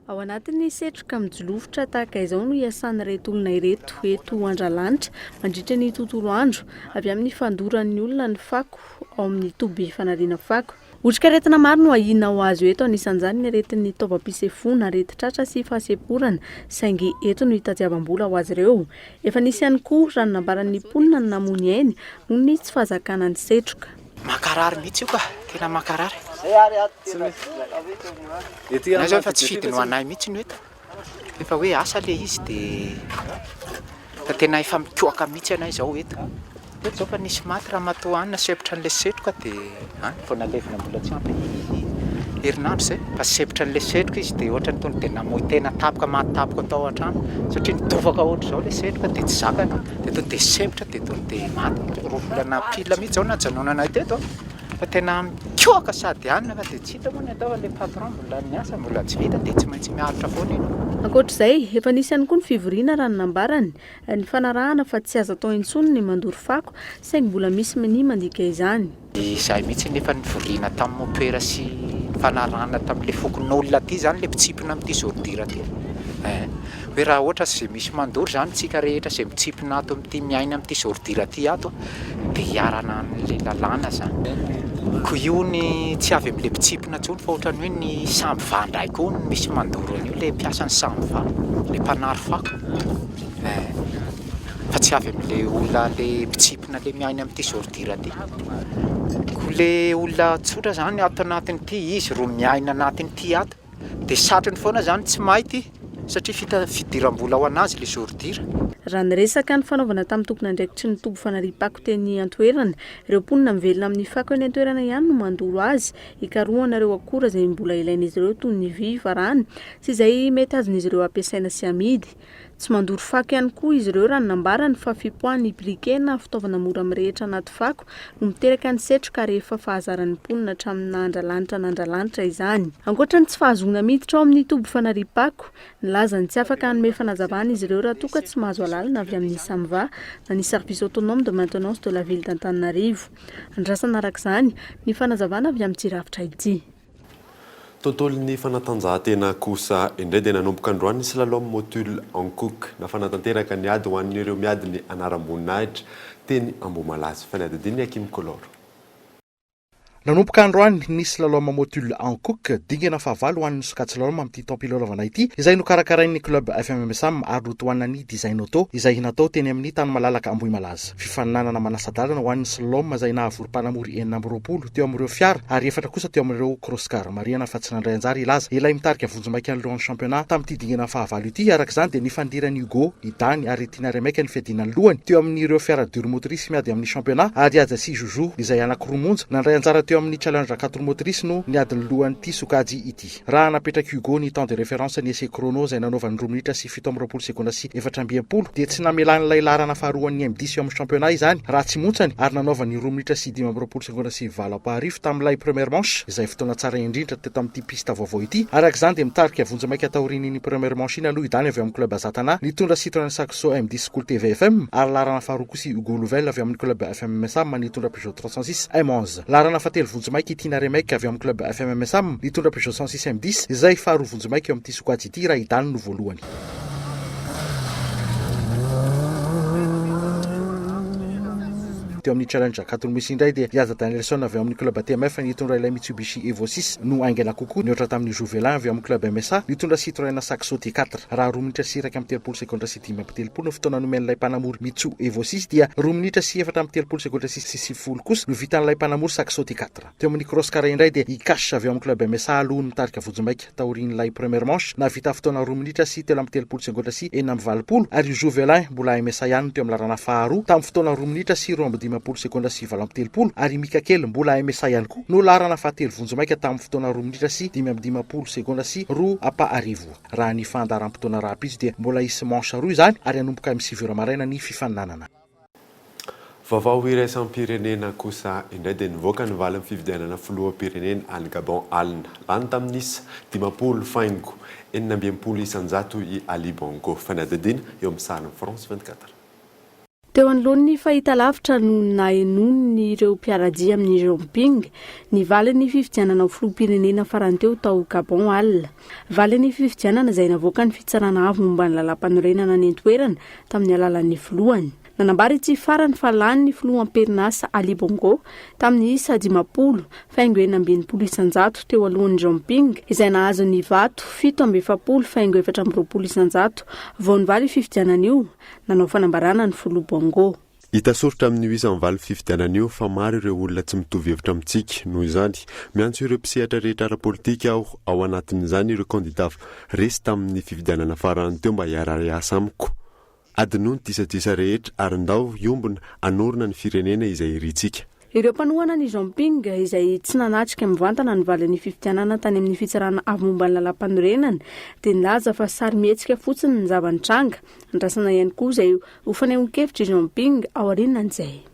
Ao anatin'ny setroka mijolofotra tahaka izao no iasan'ireto olona ireto eto Andralanitra mandritra ny tontolo andro avy amin'ny fandoran'ny olona ny fako ao amin'ny toby fanariana fako. Otrikaretina maro no ahiana ho azo eto, anisan'izany ny aretin'ny taovam-pisefoana, aretin-tratra sy fahasemporana, saingy eto no hitadiavam-bola ho azy ireo. Efa nisy ihany koa, raha ny nambaran'ny mponina, ny namoy ny ainy noho ny tsy fahazakana ny setroka. Mankarary mihitsy io ka, tena mankarary. Ny ahy zao efa tsy fidiny ho anay mihitsy ny eto. Efa hoe asa le izy de fa tena efa mikohaka mihitsy anay zao eto. Eto zao fa nisy maty ramatoa any sempotra an'le setroka de any vao nalevina mbola tsy ampy herinandro zay fa sempotra an'le setroka izy de ohatrany tonga de namoy tena tampoka maty tampoka tao an-trano satria nidofaka ohatr'izao le setroka de tsy zakany de tonga de sempotra de tonga de maty. Roa volana pile mihitsy zao najanonanay teto a. Fa tena mikohaka sady anona fa dia tsy hita moa ny atao fa le patron mbola miasa mbola tsy vita dia tsy maintsy miaritra foana ianao. Ankoatra izay, efa nisy ihany koa ny fivoriana raha ny nambarany, ny fanarahana fa tsy azo atao intsony ny mandoro fako, saingy mbola misy minia mandika izany. Izay mihitsy nefa nivoriana tamin'ny mopera sy nifanarahana tamin'ilay fokonolona aty izany ilay mpitsipona amin'ity ordure ity eh. Hoe raha ohatra izay misy mandoro izany tsika rehetra izay mitsipona ato amin'ity miaina amin'ity ordure ity ato dia hiarana an'ilay lalàna izany. Koa io ny tsy avy amin'ilay mpitsipona intsony fa ohatran'ny hoe ny Samva indray koa no misy mandoro an'io, ilay mpiasan'ny Samva, ilay mpanary fako. Eh, fa tsy avy amin'ilay olona ilay mpitsipona ilay miaina amin'ity ordure ity. Koa ilay olona tsotra izany ato anatin'ity izy ro miaina anatin'ity ato. Dia satriny foana zany tsy maity satria fita fidiram-bola ho anazy le ordure. Raha ny resaka nifanaovana tamin'ny tompon'andraikitry ny toby fanariam-pako teny an-toerana, ireo mponina mivelona amin'ny fako eny an-toerana ihany no mandoro azy, hikarohana ireo akora izay mbola ilain'izy ireo toy ny vy, varany, sy izay mety azon'izy ireo ampiasaina sy amidy. Tsy mandoro fako ihany koa izy ireo raha ny nambarany fa fipoahan'ny briquet na fitaovana mora mirehitra anaty fako no miteraka ny setroka ary efa fahazaran'ny mponina hatramin'ny naha Andralanitra an'Andralanitra izany. Ankoatra ny tsy fahazoana miditra ao amin'ny toby fanariam-pako, nilaza ny tsy afaka hanome fanazavana izy ireo raha toa ka tsy mahazo alalana avy amin'ny Samva na ny Service Autonome de Maintenance de la Ville d'Antananarivo. Andrasana araka izany ny fanazavana avy amin'ity rafitra ity. Tontolon'ny fanatanjahantena kosa indray dia nanomboka androany ny slalom Motul Hankook. Nafana tanteraka ny ady ho an'ireo miady ny anaram-boninahitra teny Ambohimalaza. Fanadihadian'i Hakim Koloro. Nanomboka androany ny slalom Motul Hankook, dingana fahavalo ho an'ny sokajy slalom amin'ity taom-pilalaovana ity, izay nokarakarain'ny Club FMMSAM ary notohanan'ny Design Auto, izay natao teny amin'ny tany malalaka Ambohimalaza. Fifaninanana manasa-dalana ho an'ny slalom izay nahavory mpanamory 26 teo amin'ireo fiara ary efatra kosa teo amin'ireo cross-car. Marihana fa tsy nandray anjara i Laza, ilay mitarika vonjimaika ny lohan'ny championnat tamin'ity dingana fahavalo ity. Araka izany dia nifandiran'i Hugo, i Dany ary i Tina Remeka ny fiadiana ny lohany teo amin'ireo fiara dure motrice miady amin'ny championnat ary Haja sy Jojo izay anankiroa monja nandray anjara teo amin'ny challenge quatre motrice no niady ny lohan'ity sokajy ity. Raha napetrak'i Hugo ny temps de référence ny essai chrono izay nanaovany roa minitra sy 27 segondra sy 64 dia tsy namelan'ilay laharana faharoan'ny M10 eo amin'ny championnat izany raha tsy montsany ary nanaovany roa minitra sy 25 segondra sy 48 tamin'ilay première manche izay fotoana tsara indrindra teto amin'ity piste vaovao ity. Araka izany dia mitarika vonjimaika taorian'iny première manche iny aloha i Dany avy ao amin'ny club Zatana nitondra Citroën Saxo M10 School TVFM ary laharana faharoa kosa i Hugo Louvel avy ao amin'ny club FMMSAM nitondra Peugeot 306 M11. Laharana fahatelo vonjimaika i Tina Remec avy ao amin'ny club FMMSAM nitondra Peugeot 106 M10 izay faharoa vonjimaika eo amin'ity sokajy ity raha i Dany no voalohany. Teo amin'ny Challenge Akatolomisy indray dia i Aza Danielson avy ao amin'ny club TMF nitondra ilay Mitsubishi Evo 6 no haingana kokoa nihoatra tamin'i Jouvelin avy ao amin'ny club MSA nitondra Citroën Saxo T4. Raha roa minitra sy 31 segondra sy 35 no fotoana nomen'ilay mpanamory Mitsu Evo 6 dia roa minitra sy 34 segondra sy 90 kosa no vitan'ilay mpanamory Saxo T4. Teo amin'ny Cross Car indray dia i Cash avy ao amin'ny club MSA aloha no nitarika vonjimaika taorian'ilay première manche, nahavita fotoana roa minitra sy 33 segondra sy 86 ary i Jouvelin mbola MSA ihany no teo amin'ny laharana faharoa tamin'ny fotoana roa minitra sy 52. 50 segondra sy 38 ary i Mika Kely mbola MSA ihany koa no laharana fahatelo vonjimaika tamin'ny fotoana roa minitra sy 55 segondra sy roa apa arivo. Raha ny fandaharam-potoana rahampitso dia mbola hisy manche roa izany ary hanomboka amin'ny sivy ora maraina ny fifaninanana. Vaovao iraisam-pirenena kosa indray dia nivoaka ny valin'ny fifidianana filoham-pirenena any Gabon alina. Lany tamin'ny isa 50 faingo 66% i Ali Bongo. Fanadihadiana eo amin'ny sarin'ny France 24. Teo anoloan'ny fahitalavitra no nahenoan'ireo mpiara-dia amin'i Jean Ping ny valin'ny fifidianana ho filoham-pirenena farany teo tao Gabon alina. Valin'ny fifidianana izay navoakan'ny Fitsarana Avo momba ny Lalàmpanorenana any an-toerana tamin'ny alalan'ny filohany. Nanambara ity farany fa lany ny filoha am-perinasa Ali Bongo tamin'ny isa 50 faingo 66% teo alohan'i Jean Ping izay nahazo ny vato 47 faingo 24% vao nivaly io fifidianana io, nanao fanambarana ny filoha Bongo. Hita soritra amin'io isa mivaly fifidianana io fa maro ireo olona tsy mitovy hevitra amintsika. Noho izany, miantso ireo mpisehatra rehetra ara-politika aho, ao anatin'izany ireo kandidà resy tamin'ny fifidianana farany teo mba hiara-hiasa amiko. Adinoy ny disadisa rehetra ary ndao hiombona hanorina ny firenena izay irintsika. Ireo mpanohana an'i Jean Ping, izay tsy nanatrika mivantana ny valin'ny fifidianana tany amin'ny Fitsarana Avo momba ny Lalàmpanorenana, dia nilaza fa sarimihetsika fotsiny ny zava-nitranga. Andrasana ihany koa izay ho fanehoan-kevitr'i Jean Ping aorianan'izay.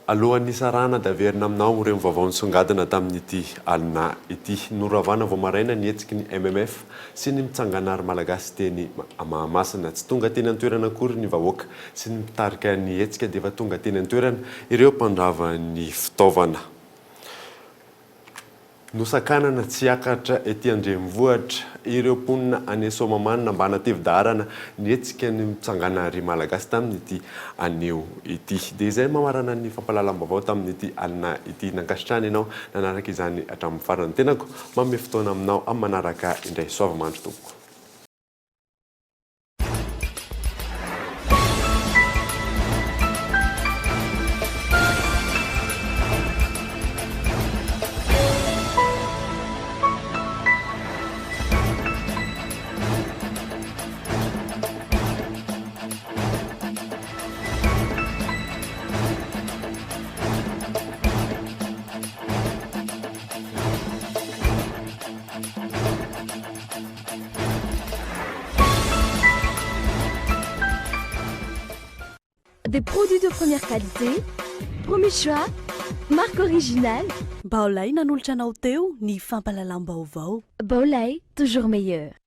Alohan'ny hisarahana dia averina aminao ireo vaovao nisongadina tamin'ity alina ity. Noravana vao maraina ny hetsiky ny MMF sy ny Mitsangana Ary Malagasy teny Mahamasina. Tsy tonga teny an-toerana akory ny vahoaka sy ny mpitarika ny hetsika dia efa tonga teny an-toerana ireo mpandrava ny fitaovana. Nosakanana tsy hiakatra ety an-drenivohitra ireo mponina any Soamahamanina mba hanatevin-daharana ny hetsika ny Mitsangana ry Malagasy tamin'ity anio ity. Dia izay mamarana ny fampahalalam-baovao tamin'ity alina ity. Nankasitrahana ianao nanaraka izany hatramin'ny farany. Tenako manome fotoana aminao amin'ny manaraka indray. Soava mandry tompoko. Des produits de première qualité, premier choix, marque originale. Baolai nanolotra anao teo ny fampahalalam-baovao. Baolai, toujours meilleur.